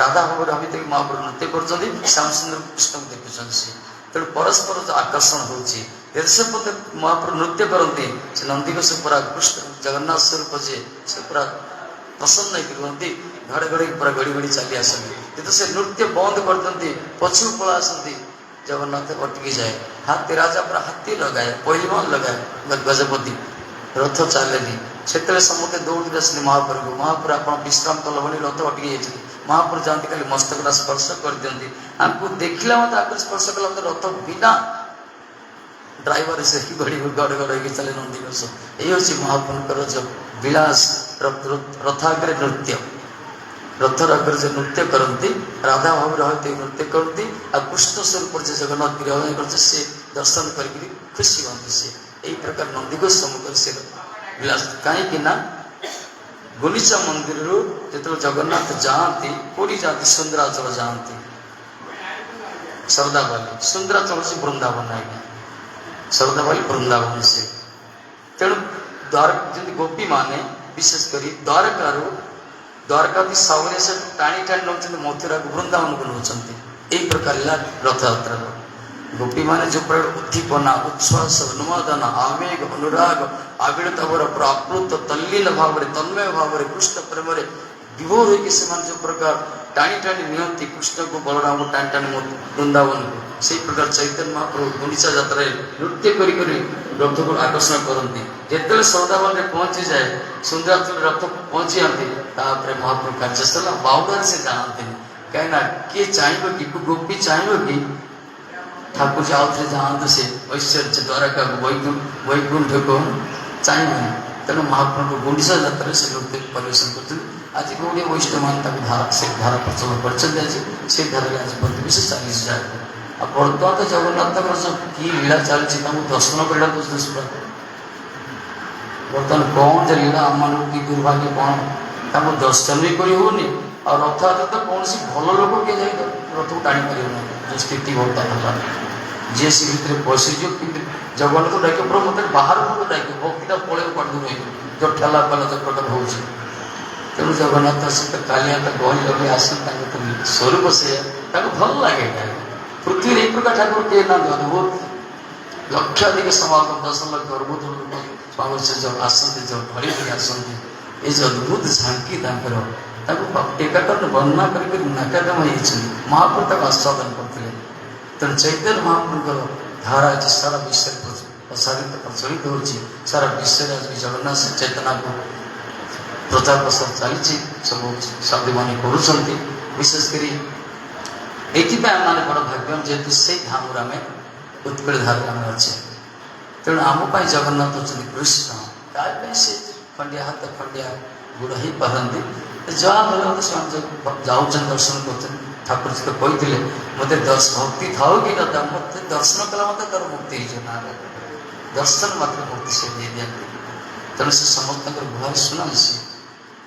Speaker 1: ରାଧା ଭାବରେ ଭାବିତ ମହାପ୍ରଭୁ ନୃତ୍ୟ କରୁଛନ୍ତି, ଶ୍ୟାମସୁନ୍ଦର କୃଷ୍ଣକୁ ଦେଖୁଛନ୍ତି ସେ। ତେଣୁ ପରସ୍ପର ଯୋଉ ଆକର୍ଷଣ ହଉଛି, ଯେତେ ପର୍ଯ୍ୟନ୍ତ ମହାପ୍ରଭୁ ନୃତ୍ୟ କରନ୍ତି, ସେ ନନ୍ଦିଘୋଷ ପୁରା କୃଷ୍ଣ ଜଗନ୍ନାଥ ସ୍ୱରୂପ ଯେ ସେ ପୁରା ପ୍ରସନ୍ନ ହେଇକି ରୁହନ୍ତି, ଘଡ଼େ ଘଡ଼େ ପୁରା ଗଡ଼ି ଗଡ଼ି ଚାଲି ଆସନ୍ତି। ଯେତେ ସେ ନୃତ୍ୟ ବନ୍ଦ କରିଦିଅନ୍ତି, ପଛକୁ ପଳା ଆସନ୍ତି, ଜଗନ୍ନାଥ ଅଟକି ଯାଏ। ହାତୀ ରାଜା ପୁରା ହାତୀ ଲଗାଏ, ପହିଲମାନ ଲଗାଏ ଗଜପତି, ରଥ ଚାଲେନି। ସେତେବେଳେ ସମସ୍ତେ ଦୌଡ଼ିକି ଆସନ୍ତି ମହାପ୍ରଭୁ, ମହାପ୍ରଭୁ ଆପଣ ବିଶ୍ରାମ କଲା ଭଳି ରଥ ଅଟକି ଯାଇଛନ୍ତି। ମହାପ୍ରଭୁ ଯାଆନ୍ତି, ଖାଲି ମସ୍ତକଟା ସ୍ପର୍ଶ କରିଦିଅନ୍ତି। ଆଙ୍କୁ ଦେଖିଲା ମାତ୍ରେ, ଆଙ୍କୁ ସ୍ପର୍ଶ କଲା ମାତ୍ରେ ରଥ ବିନା ଡ୍ରାଇଭର ସେ ଗଡ଼ି ଗଡ଼ ଗଡ଼ ହେଇକି ଚାଲେ ନନ୍ଦିଘୋଷ। ଏଇ ହେଉଛି ମହାପ୍ରଭୁଙ୍କର ଯୋଉ ବିଳାସ, ରଥ ଆଗରେ ନୃତ୍ୟ। ରଥର ଆଗରେ ଯେ ନୃତ୍ୟ କରନ୍ତି, ରାଧା ଭାବରେ ହয়তো ନୃତ୍ୟ କରନ୍ତି, ଆଉ କୃଷ୍ଣ ସ୍ୱରୂପରେ ଯେ ଜଗନ୍ନାଥ ବିରାଜମାନ କରୁଛନ୍ତି, ସେ ଦର୍ଶନ କରିକିରି ଖୁସି ହୁଅନ୍ତି ସେ। ଏଇ ପ୍ରକାର ନନ୍ଦିଘୋଷ ସମ୍ମୁଖରେ ସେ ବିଳାସ। କାହିଁକି ନା ଗୁଣ୍ଡିଚା ମନ୍ଦିରରୁ ଯେତେବେଳେ ଜଗନ୍ନାଥ ଯାଆନ୍ତି, କୋଉଠି ଯାଆନ୍ତି? ସୁନ୍ଦରାଚଳ ଯାଆନ୍ତି, ଶରଧାବାଲି। ସୁନ୍ଦରାଚଳ ହେଉଛି ବୃନ୍ଦାବନ ଆଜ୍ଞା, ଶରଧାବାଲି ବୃନ୍ଦାବନ ସେ। ତେଣୁ ଦ୍ୱାର ଯେମିତି ଗୋପୀମାନେ ବିଶେଷ କରି ଦ୍ୱାରକାରୁ, ଦ୍ୱାରକାଧି ସାଉରେ ସେ ଟାଣି ଟାଣି ନେଉଛନ୍ତି ମଥୁରାକୁ, ବୃନ୍ଦାବନକୁ ନେଉଛନ୍ତି। ଏଇ ପ୍ରକାର ହେଲା ରଥଯାତ୍ରାର ଗୋପୀମାନେ ଯେଉଁ ପ୍ରକାର ଉଦ୍ଦୀପନା, ଉଚ୍ଛ୍ୱାସ, ଉନ୍ମାଦନା, ଆବେଗ, ଅନୁରାଗ, ଆବିଳତା ଭାବରେ ପୁରା ଆପ୍ଲୁତ ତଲ୍ଲୀନ ଭାବରେ, ତନ୍ମୟ ଭାବରେ, କୃଷ୍ଣ ପ୍ରେମରେ ବିଭୋର ହେଇକି ସେମାନେ ଯେଉଁ ପ୍ରକାର ଟାଣି ଟାଣି ନିଅନ୍ତି କୃଷ୍ଣକୁ, ବଳରାମକୁ ଟାଣି ଟାଣି ବୃନ୍ଦାବନକୁ, ସେଇ ପ୍ରକାର ଚୈତନ୍ୟ ମହାପ୍ରଭୁ ଗୁଣ୍ଡିଚା ଯାତ୍ରାରେ ନୃତ୍ୟ କରି କରି ରଥକୁ ଆକର୍ଷଣ କରନ୍ତି। ଯେତେବେଳେ ଶରଧାବାଲିରେ ପହଞ୍ଚିଯାଏ, ସୁନ୍ଦରାଚଳ ରଥ ପହଞ୍ଚି ଯାଆନ୍ତି, ତାପରେ ମହାପ୍ରଭୁ କାର୍ଯ୍ୟ ସରିଲା। ବାହୁଡ଼ାରେ ସେ ଯାଆନ୍ତିନି। କାହିଁକିନା କିଏ ଚାହିଁବ କି, ଗୋପୀ ଚାହିଁବ କି ଠାକୁର ଆଉ ଥରେ ଯାଆନ୍ତୁ ସେ ଐଶ୍ୱର୍ଯ୍ୟ ଦ୍ୱାରକାକୁ, ବୈକୁଣ୍ଠକୁ? ଚାହିଁବେନି। ତେଣୁ ମହାପ୍ରଭୁଙ୍କ ଗୁଣ୍ଡିଚା ଯାତ୍ରାରେ ସେ ନୃତ୍ୟ ପରିବେଷଣ କରୁଛନ୍ତି। ଆଜି ଗୌଡ଼ୀୟ ବୈଷ୍ଣବମାନେ ତାକୁ ଧାରା, ସେ ଧାରା ପ୍ରଚଳନ କରିଛନ୍ତି। ଆଜି ସେ ଧାରାରେ ଆଜି ପର୍ଯ୍ୟନ୍ତ ବିଶେଷ ଚାଲିଛି ଯାହାକୁ। ଆଉ ବର୍ତ୍ତମାନ ତ ଜଗନ୍ନାଥଙ୍କର ସବୁ କି ଲୀଳା ଚାଲିଛି, ତାଙ୍କୁ ଦର୍ଶନ କରିବା ଦୁଷ୍ପ୍ରାପ୍ୟ। ବର୍ତ୍ତମାନ କ'ଣ ଯେ ଲୀଳା, ଆମମାନଙ୍କୁ କି ଦୁର୍ଭାଗ୍ୟ କ'ଣ, ତାଙ୍କୁ ଦର୍ଶନ ବି କରି ହେଉନି। ଆଉ ରଥଯାତ୍ରା ତ କୌଣସି ଭଲ ଲୋକ କିଏ ଯାଇ ରଥକୁ ଟାଣି ପାରିବ ନାହିଁ। ଯେଉଁ ସ୍ଥିତି ବର୍ତ୍ତମାନ ହେଲାଣି, ଯିଏ ସେ ଭିତରେ ପଶିଯିବ, କିନ୍ତୁ ଜଗନ୍ନାଥ ଡାକିବ ପୁରା ମୋତେ ବାହାରକୁ ଡାକିବ, ଭକ୍ତିଟା ପଳେଇବ କୁଆଡ଼େ ଦୂର ହେଇଯିବ, ଯୋଉ ଠେଲା ପେଲା ଯୋଉ ପ୍ରକାର ହେଉଛି। ତେଣୁ ଜଗନ୍ନାଥ ସହିତ କାଳିଆ ତ ଗହଳି ଲଗେଇ ଆସନ୍ତି, ତାଙ୍କ ତ ସ୍ୱରୂପ ସେଇଆ, ତାଙ୍କୁ ଭଲ ଲାଗେ ଏଇଟା। ପୃଥିବୀରେ ଏଇ ପ୍ରକାର ଠାକୁର କିଏ ନାହାନ୍ତି। ଅଦ୍ଭୁତ ଲକ୍ଷାଧିକ ସମାଗମ, 10 ଲକ୍ଷ ଅଦ୍ଭୁତ ଲୋକ ସମାଗମ। ସେ ଯୋଉ ଆସନ୍ତି, ଯୋଉ ଢଳି ଢଳି ଆସନ୍ତି, ଏଇ ଯୋଉ ଅଦ୍ଭୁତ ଝାଙ୍କି ତାଙ୍କର, ତାକୁ ଟୀକାକରଣ ବର୍ଣ୍ଣନା କରି କରି ନାକାଦମ ହେଇଯାଇଛନ୍ତି। ମହାପ୍ରଭୁ ତାକୁ ଆସ୍ୱାଦନ କରୁଥିଲେ। ତେଣୁ ଚୈତନ୍ୟ ମହାପ୍ରଭୁଙ୍କର ଧାରା ଆଜି ସାରା ବିଶ୍ୱରେ ପ୍ରସାରିତ ପ୍ରଚଳିତ ହେଉଛି। ସାରା ବିଶ୍ୱରେ ଆଜି ଜଗନ୍ନାଥ ଚେତନାକୁ ପ୍ରଚାର ପ୍ରସାର ଚାଲିଛି, ସବୁ ସାଧୁମାନେ କରୁଛନ୍ତି। ବିଶେଷ କରି ଏଇଥିପାଇଁ ଆମମାନେ ବଡ଼ ଭାଗ୍ୟ, ଯେହେତୁ ସେଇ ଧାମରୁ ଆମେ ଉତ୍କଳ ଧାରରେ ଆମେ ଅଛେ। ତେଣୁ ଆମ ପାଇଁ ଜଗନ୍ନାଥ ହେଉଛନ୍ତି କୃଷ୍ଣ। ତା ପାଇଁ ସେ ଖଣ୍ଡିଆ ହାତ, ଖଣ୍ଡିଆ ଗୋଡ଼ ହେଇପାରନ୍ତି। ଯାହା ଭଲ ମତେ ସେମାନେ ଯାଉଛନ୍ତି, ଦର୍ଶନ କରୁଛନ୍ତି। ଠାକୁର ତ କହିଥିଲେ, ମୋତେ ଭକ୍ତି ଥାଉ କି ନଥାଉ, ମୋତେ ଦର୍ଶନ କଲା ମୋତେ ତାର ମୁକ୍ତି ହେଇଯିବ। ନା, ଦର୍ଶନ ମାତ୍ର ମୁକ୍ତି ସେ ଦେଇ ଦିଅନ୍ତି। ତେଣୁ ସେ ସମସ୍ତଙ୍କର ଗୁହାରି ଶୁଣନ୍ତି ସେ।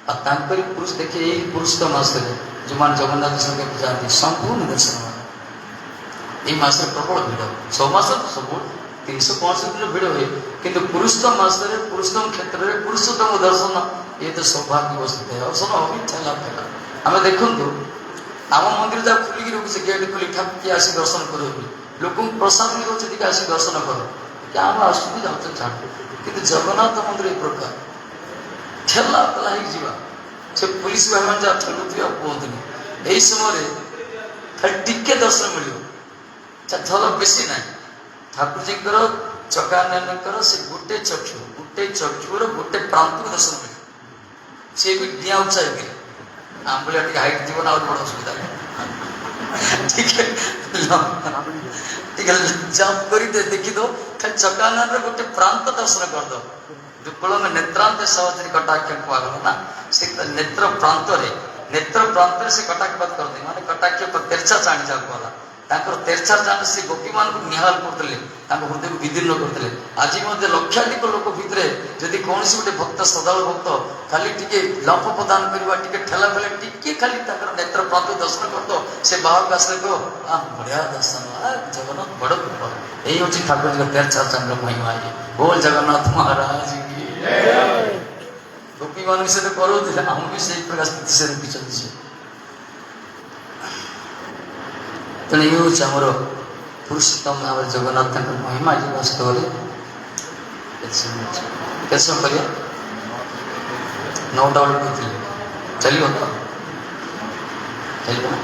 Speaker 1: ଆଉ ତାଙ୍କରି ପୁରୁଷ ଦେଖି ଏଇ ପୁରୁଷୋତ୍ତମ ମାସରେ ଯେଉଁମାନେ ଜଗନ୍ନାଥ ଦର୍ଶନ କରିବାକୁ ଯାଆନ୍ତି, ସମ୍ପୂର୍ଣ୍ଣ ଦର୍ଶନ ମାନେ ଏଇ ମାସରେ ପ୍ରବଳ ଭିଡ଼। ସବୁ ମାସ ସବୁ 365 ଦିନ ଭିଡ଼ ହୁଏ, କିନ୍ତୁ ପୁରୁଷୋତ୍ତମ ମାସରେ ପୁରୁଷୋତ୍ତମ କ୍ଷେତ୍ରରେ ପୁରୁଷୋତ୍ତମ ଦର୍ଶନ ଇଏ ତ ସୌଭାଗ୍ୟ ବସ୍ତୁ। ଦର୍ଶନ ହବ ଠେଲା ପେଲା। ଆମେ ଦେଖନ୍ତୁ, ଆମ ମନ୍ଦିର ଯାହା ଖୋଲିକି ରଖୁଛେ, ଗେଟ୍ ଖୋଲି ଠାକୁର କିଏ ଆସି ଦର୍ଶନ କରିବ ବୋଲି, ଲୋକଙ୍କୁ ପ୍ରସାଦ ବି ଦଉଛି, ଟିକେ ଆସି ଦର୍ଶନ କର। କି ଆମେ ଆସୁଛନ୍ତି, ଯାଉଛନ୍ତି, ଛାଡ଼। କିନ୍ତୁ ଜଗନ୍ନାଥ ମନ୍ଦିର ଏ ପ୍ରକାର ଠେଲା ପେଲା ହେଇକି ଯିବା। ସେ ପୁଲିସ ଭାଇମାନେ ଯାହା ଠେଲୁଥିବେ ଆଉ କୁହନ୍ତୁନି। ଏଇ ସମୟରେ ଖାଲି ଟିକେ ଦର୍ଶନ ମିଳିବ, ଝଲକ, ବେଶୀ ନାହିଁ। ଠାକୁରଜୀଙ୍କର, ଚକାନୟନଙ୍କର ସେ ଗୋଟେ ଚକ୍ଷୁ, ଗୋଟେ ଚକ୍ଷୁର ଗୋଟେ ପ୍ରାନ୍ତକୁ ଦର୍ଶନ ମିଳିବ। ସିଏ ବି ଡିଆଁ ଉଚ୍ଚା ହେଇକିରି। ଆମ ଭଳିଆ ଟିକେ ହାଇଟ୍ ଥିବ ନା, ଆହୁରି ବଡ଼ ଅସୁବିଧା। ଟିକେ ଟିକେ ଜମ୍ପ କରି ଦେଖିଦବ, ଖାଲି ଚକାନୟନର ଗୋଟେ ପ୍ରାନ୍ତ ଦର୍ଶନ କରିଦବ। ଦୁର୍ବଳ ନେତ୍ରାନ୍ତେ ସହଜରେ କଟାକ୍ଷ କୁହାଗଲା ନା, ସେ ନେତ୍ର ପ୍ରାନ୍ତରେ, ନେତ୍ର ପ୍ରାନ୍ତରେ ସେ କଟାକ୍ଷପାତ କରନ୍ତି। ମାନେ କଟାକ୍ଷ ତେର୍ଛା ଚାହାଣି ଯାହାକୁ ଗଲା, ତାଙ୍କର ତେର୍ଛା ଚାହାଣି ସେ ଗୋପୀମାନଙ୍କୁ ନିହାଲ କରୁଥିଲେ, ତାଙ୍କ ହୃଦୟକୁ ବିଦୀର୍ଣ୍ଣ କରୁଥିଲେ। ଆଜି ମଧ୍ୟ ଲକ୍ଷାଧିକ ଲୋକ ଭିତରେ ଯଦି କୌଣସି ଗୋଟେ ଭକ୍ତ, ଶ୍ରଦ୍ଧାଳୁ ଭକ୍ତ ଖାଲି ଟିକେ ଲମ୍ଫ ପ୍ରଦାନ କରିବା, ଟିକେ ଠେଲା ପେଲା, ଟିକେ ଖାଲି ତାଙ୍କର ନେତ୍ର ପ୍ରାନ୍ତ ଦର୍ଶନ କରିଦବ, ସେ ବାହାରକୁ ଆସିଲେ କହିବ, "ଆ ବଢିଆ ଦର୍ଶନ, ଆ ଜଗନ୍ନାଥ ବଡ କୃପା।" ଏଇ ହଉଛି ଠାକୁରଙ୍କ ତେର୍ଛା ଚାହାଣିର ମହିମା ଇଏ। ବୋଲ ଜଗନ୍ନାଥ ମହାରାଜ କି। ଗୋପୀମାନଙ୍କୁ ସହିତ କରୁଥିଲେ, ଆମକୁ ବି ସେଇ ପ୍ରକାର ସ୍ଥିତି ସେ ରଖିଛନ୍ତି ସେ। ତେଣୁ ଇଏ ହେଉଛି ଆମର ପୁରୁଷୋତ୍ତମ ଭାବରେ ଜଗନ୍ନାଥଙ୍କ ମହିମା। ଇଏ ବାସ୍ତବରେ କେତେ ସମୟ ଅଛି? କେତେ ସମୟ କରିବା? 9ଟା ବେଳକୁ କହିଥିଲେ, ଚାଲିବ ତ? ଚାଲିବ ନା?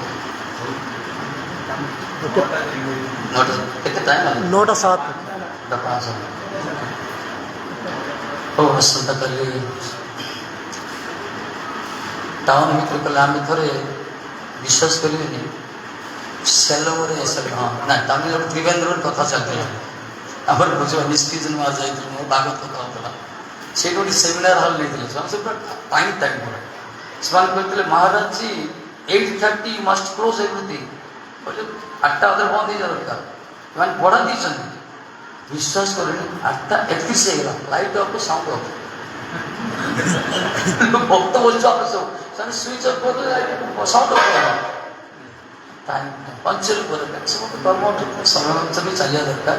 Speaker 1: 9ଟା କେତେ ଟାଇମ୍ ହେଲା?
Speaker 2: 9ଟା 7।
Speaker 1: 9ଟା 5। ହଉ, ଆସନ୍ତାକାଲି ଟାଉନ ଭିତରେ କଲେ। ଆମେ ଥରେ, ବିଶ୍ୱାସ କରିବେନି, ସେଲମରେ, ହଁ ନା, ତାମିଲନାଡୁ ତ୍ରିବେନ୍ଦ୍ରରେ କଥା ଚାଲିଥିଲା ଆମର। ବୁଝିବ ନିଷ୍କ୍ରିୟ ମାସ ଯାଇଥିଲୁ, ମୋର ଭାଗବତ କଥା ହଉଥିଲା। ସେଇଠି ଗୋଟେ ସେମିନାର ହଲ୍ ନେଇଥିଲେ ସେମାନେ। ସେ ପୁରା ଟାଇମ୍ ଟାଇମ୍ ପୁରା। ସେମାନେ କହିଥିଲେ, "ମହାରାଜ, 8:30 must close everything." କହିଲେ 8ଟା ଅଧରେ ବନ୍ଦ ହେଇଯିବା ଦରକାର। ସେମାନେ ଭଡ଼ା ଦେଇଛନ୍ତି। ବିଶ୍ୱାସ କରିନି, 8ଟା 31 ହେଇଗଲା, ଲାଇଟ୍ ଅଫ୍, ସାଉଣ୍ଡ ଅଫ୍। ଭକ୍ତ ବସିଛୁ ଆମେ ସବୁ, ସେମାନେ ସୁଇଚ୍ ଅଫ୍ କରିଦେଲେ, ସାଉଣ୍ଡ ଅଫ୍ କଲା। ଟାଇମ୍ ପଞ୍ଚୁଆଲ ଦରକାର। ସମସ୍ତେ କର୍ମ ସମୟ ଅନୁସାରେ ବି ଚାଲିବା ଦରକାର,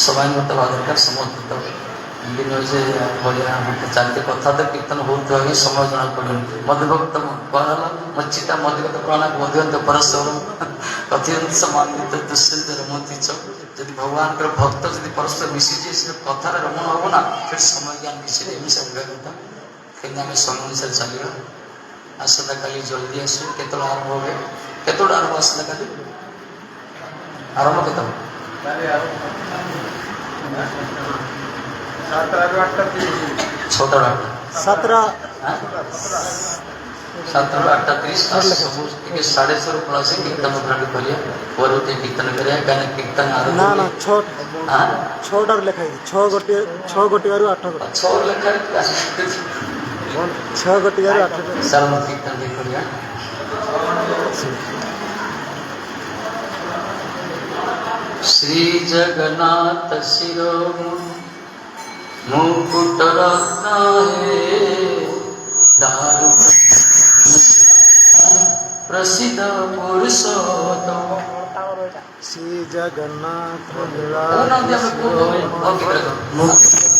Speaker 1: ସମୟାନୁଗତ ହେବା ଦରକାର ସମସ୍ତେ। ତ ଏମିତି ନୁହେଁ ଯେ ବଢ଼ିଆ ଚାଲିତେ କଥା ତ କୀର୍ତ୍ତନ ହଉଥିବ ଆଜ୍ଞା, ସମୟ ଜଣା ପଡ଼ିବନି। ମଧୁଭକ୍ତ କୁହାଗଲା, ମଚ୍ଚିତା ମଧୁଗତ ପ୍ରାଣ ମଧୁୟନ୍ତ ପରସ୍ପର କଥୟନ୍ତ ସମାନ୍ବିତ ଦୁଷ୍ୟନ୍ତ ରମନ୍ତି ଚ। ଯଦି ଭଗବାନଙ୍କର ଭକ୍ତ ଯଦି ପରସ୍ପର ମିଶିଯିବେ, ସେ କଥାରେ ରମଣ ହବ ନା, ସେଠି ସମୟ ଜ୍ଞାନ କିଛି ନାହିଁ। ଏମିତି ସବୁ କଥା। କିନ୍ତୁ ଆମେ ସମୟ ଅନୁସାରେ ଚାଲିବା। ଆସନ୍ତାକାଲି ଜଲ୍ଦି ଆସିବ। କେତେବେଳେ ଆରମ୍ଭ হবে? କେତେବେଳେ ଆରମ୍ଭ ଆସନ୍ତାକାଲି? ଆରମ୍ଭ କେତେବେଳେ?
Speaker 3: 7ଟାରୁ 8ଟା 30।
Speaker 1: 6ଟାରୁ 8ଟା।
Speaker 2: 7ଟା।
Speaker 1: 7ଟାରୁ 8ଟା 30। ସବୁ ଟିକେ 6:30ରୁ ପଳେଇ ଆସି କୀର୍ତ୍ତନ ପୁରା କରିବା, ପରେ ଟିକେ କୀର୍ତ୍ତନ କରିବା, କାହିଁକିନା କୀର୍ତ୍ତନ ଆରମ୍ଭ
Speaker 2: ନା ନା, 6ଟା।
Speaker 1: ଆଁ?
Speaker 2: 6ଟାରୁ ଲେଖା ହେଇଛି। 6 ଗୋଟିଏ, 6 ଘଟିକାରୁ 8 ଘଟିକା।
Speaker 1: 6 ଲେଖା।
Speaker 2: 6 ଘଟିକାରୁ 8ଟା।
Speaker 1: ଚାଲନ୍ତୁ, କୀର୍ତ୍ତନ ଟିକେ କରିବା। ଶ୍ରୀ ଜଗନ୍ନାଥ ଶିରୋ ମୁକୁଟ ରତ୍ନ ହେ ଦାରୁ ପ୍ରସିଦ୍ଧ ପୁରୁଷୋତ୍ତମ।
Speaker 2: ଶ୍ରୀ ଜଗନ୍ନାଥ
Speaker 1: କହୁନାହାନ୍ତି, ଆମେ କୋଉ ଗୀତ?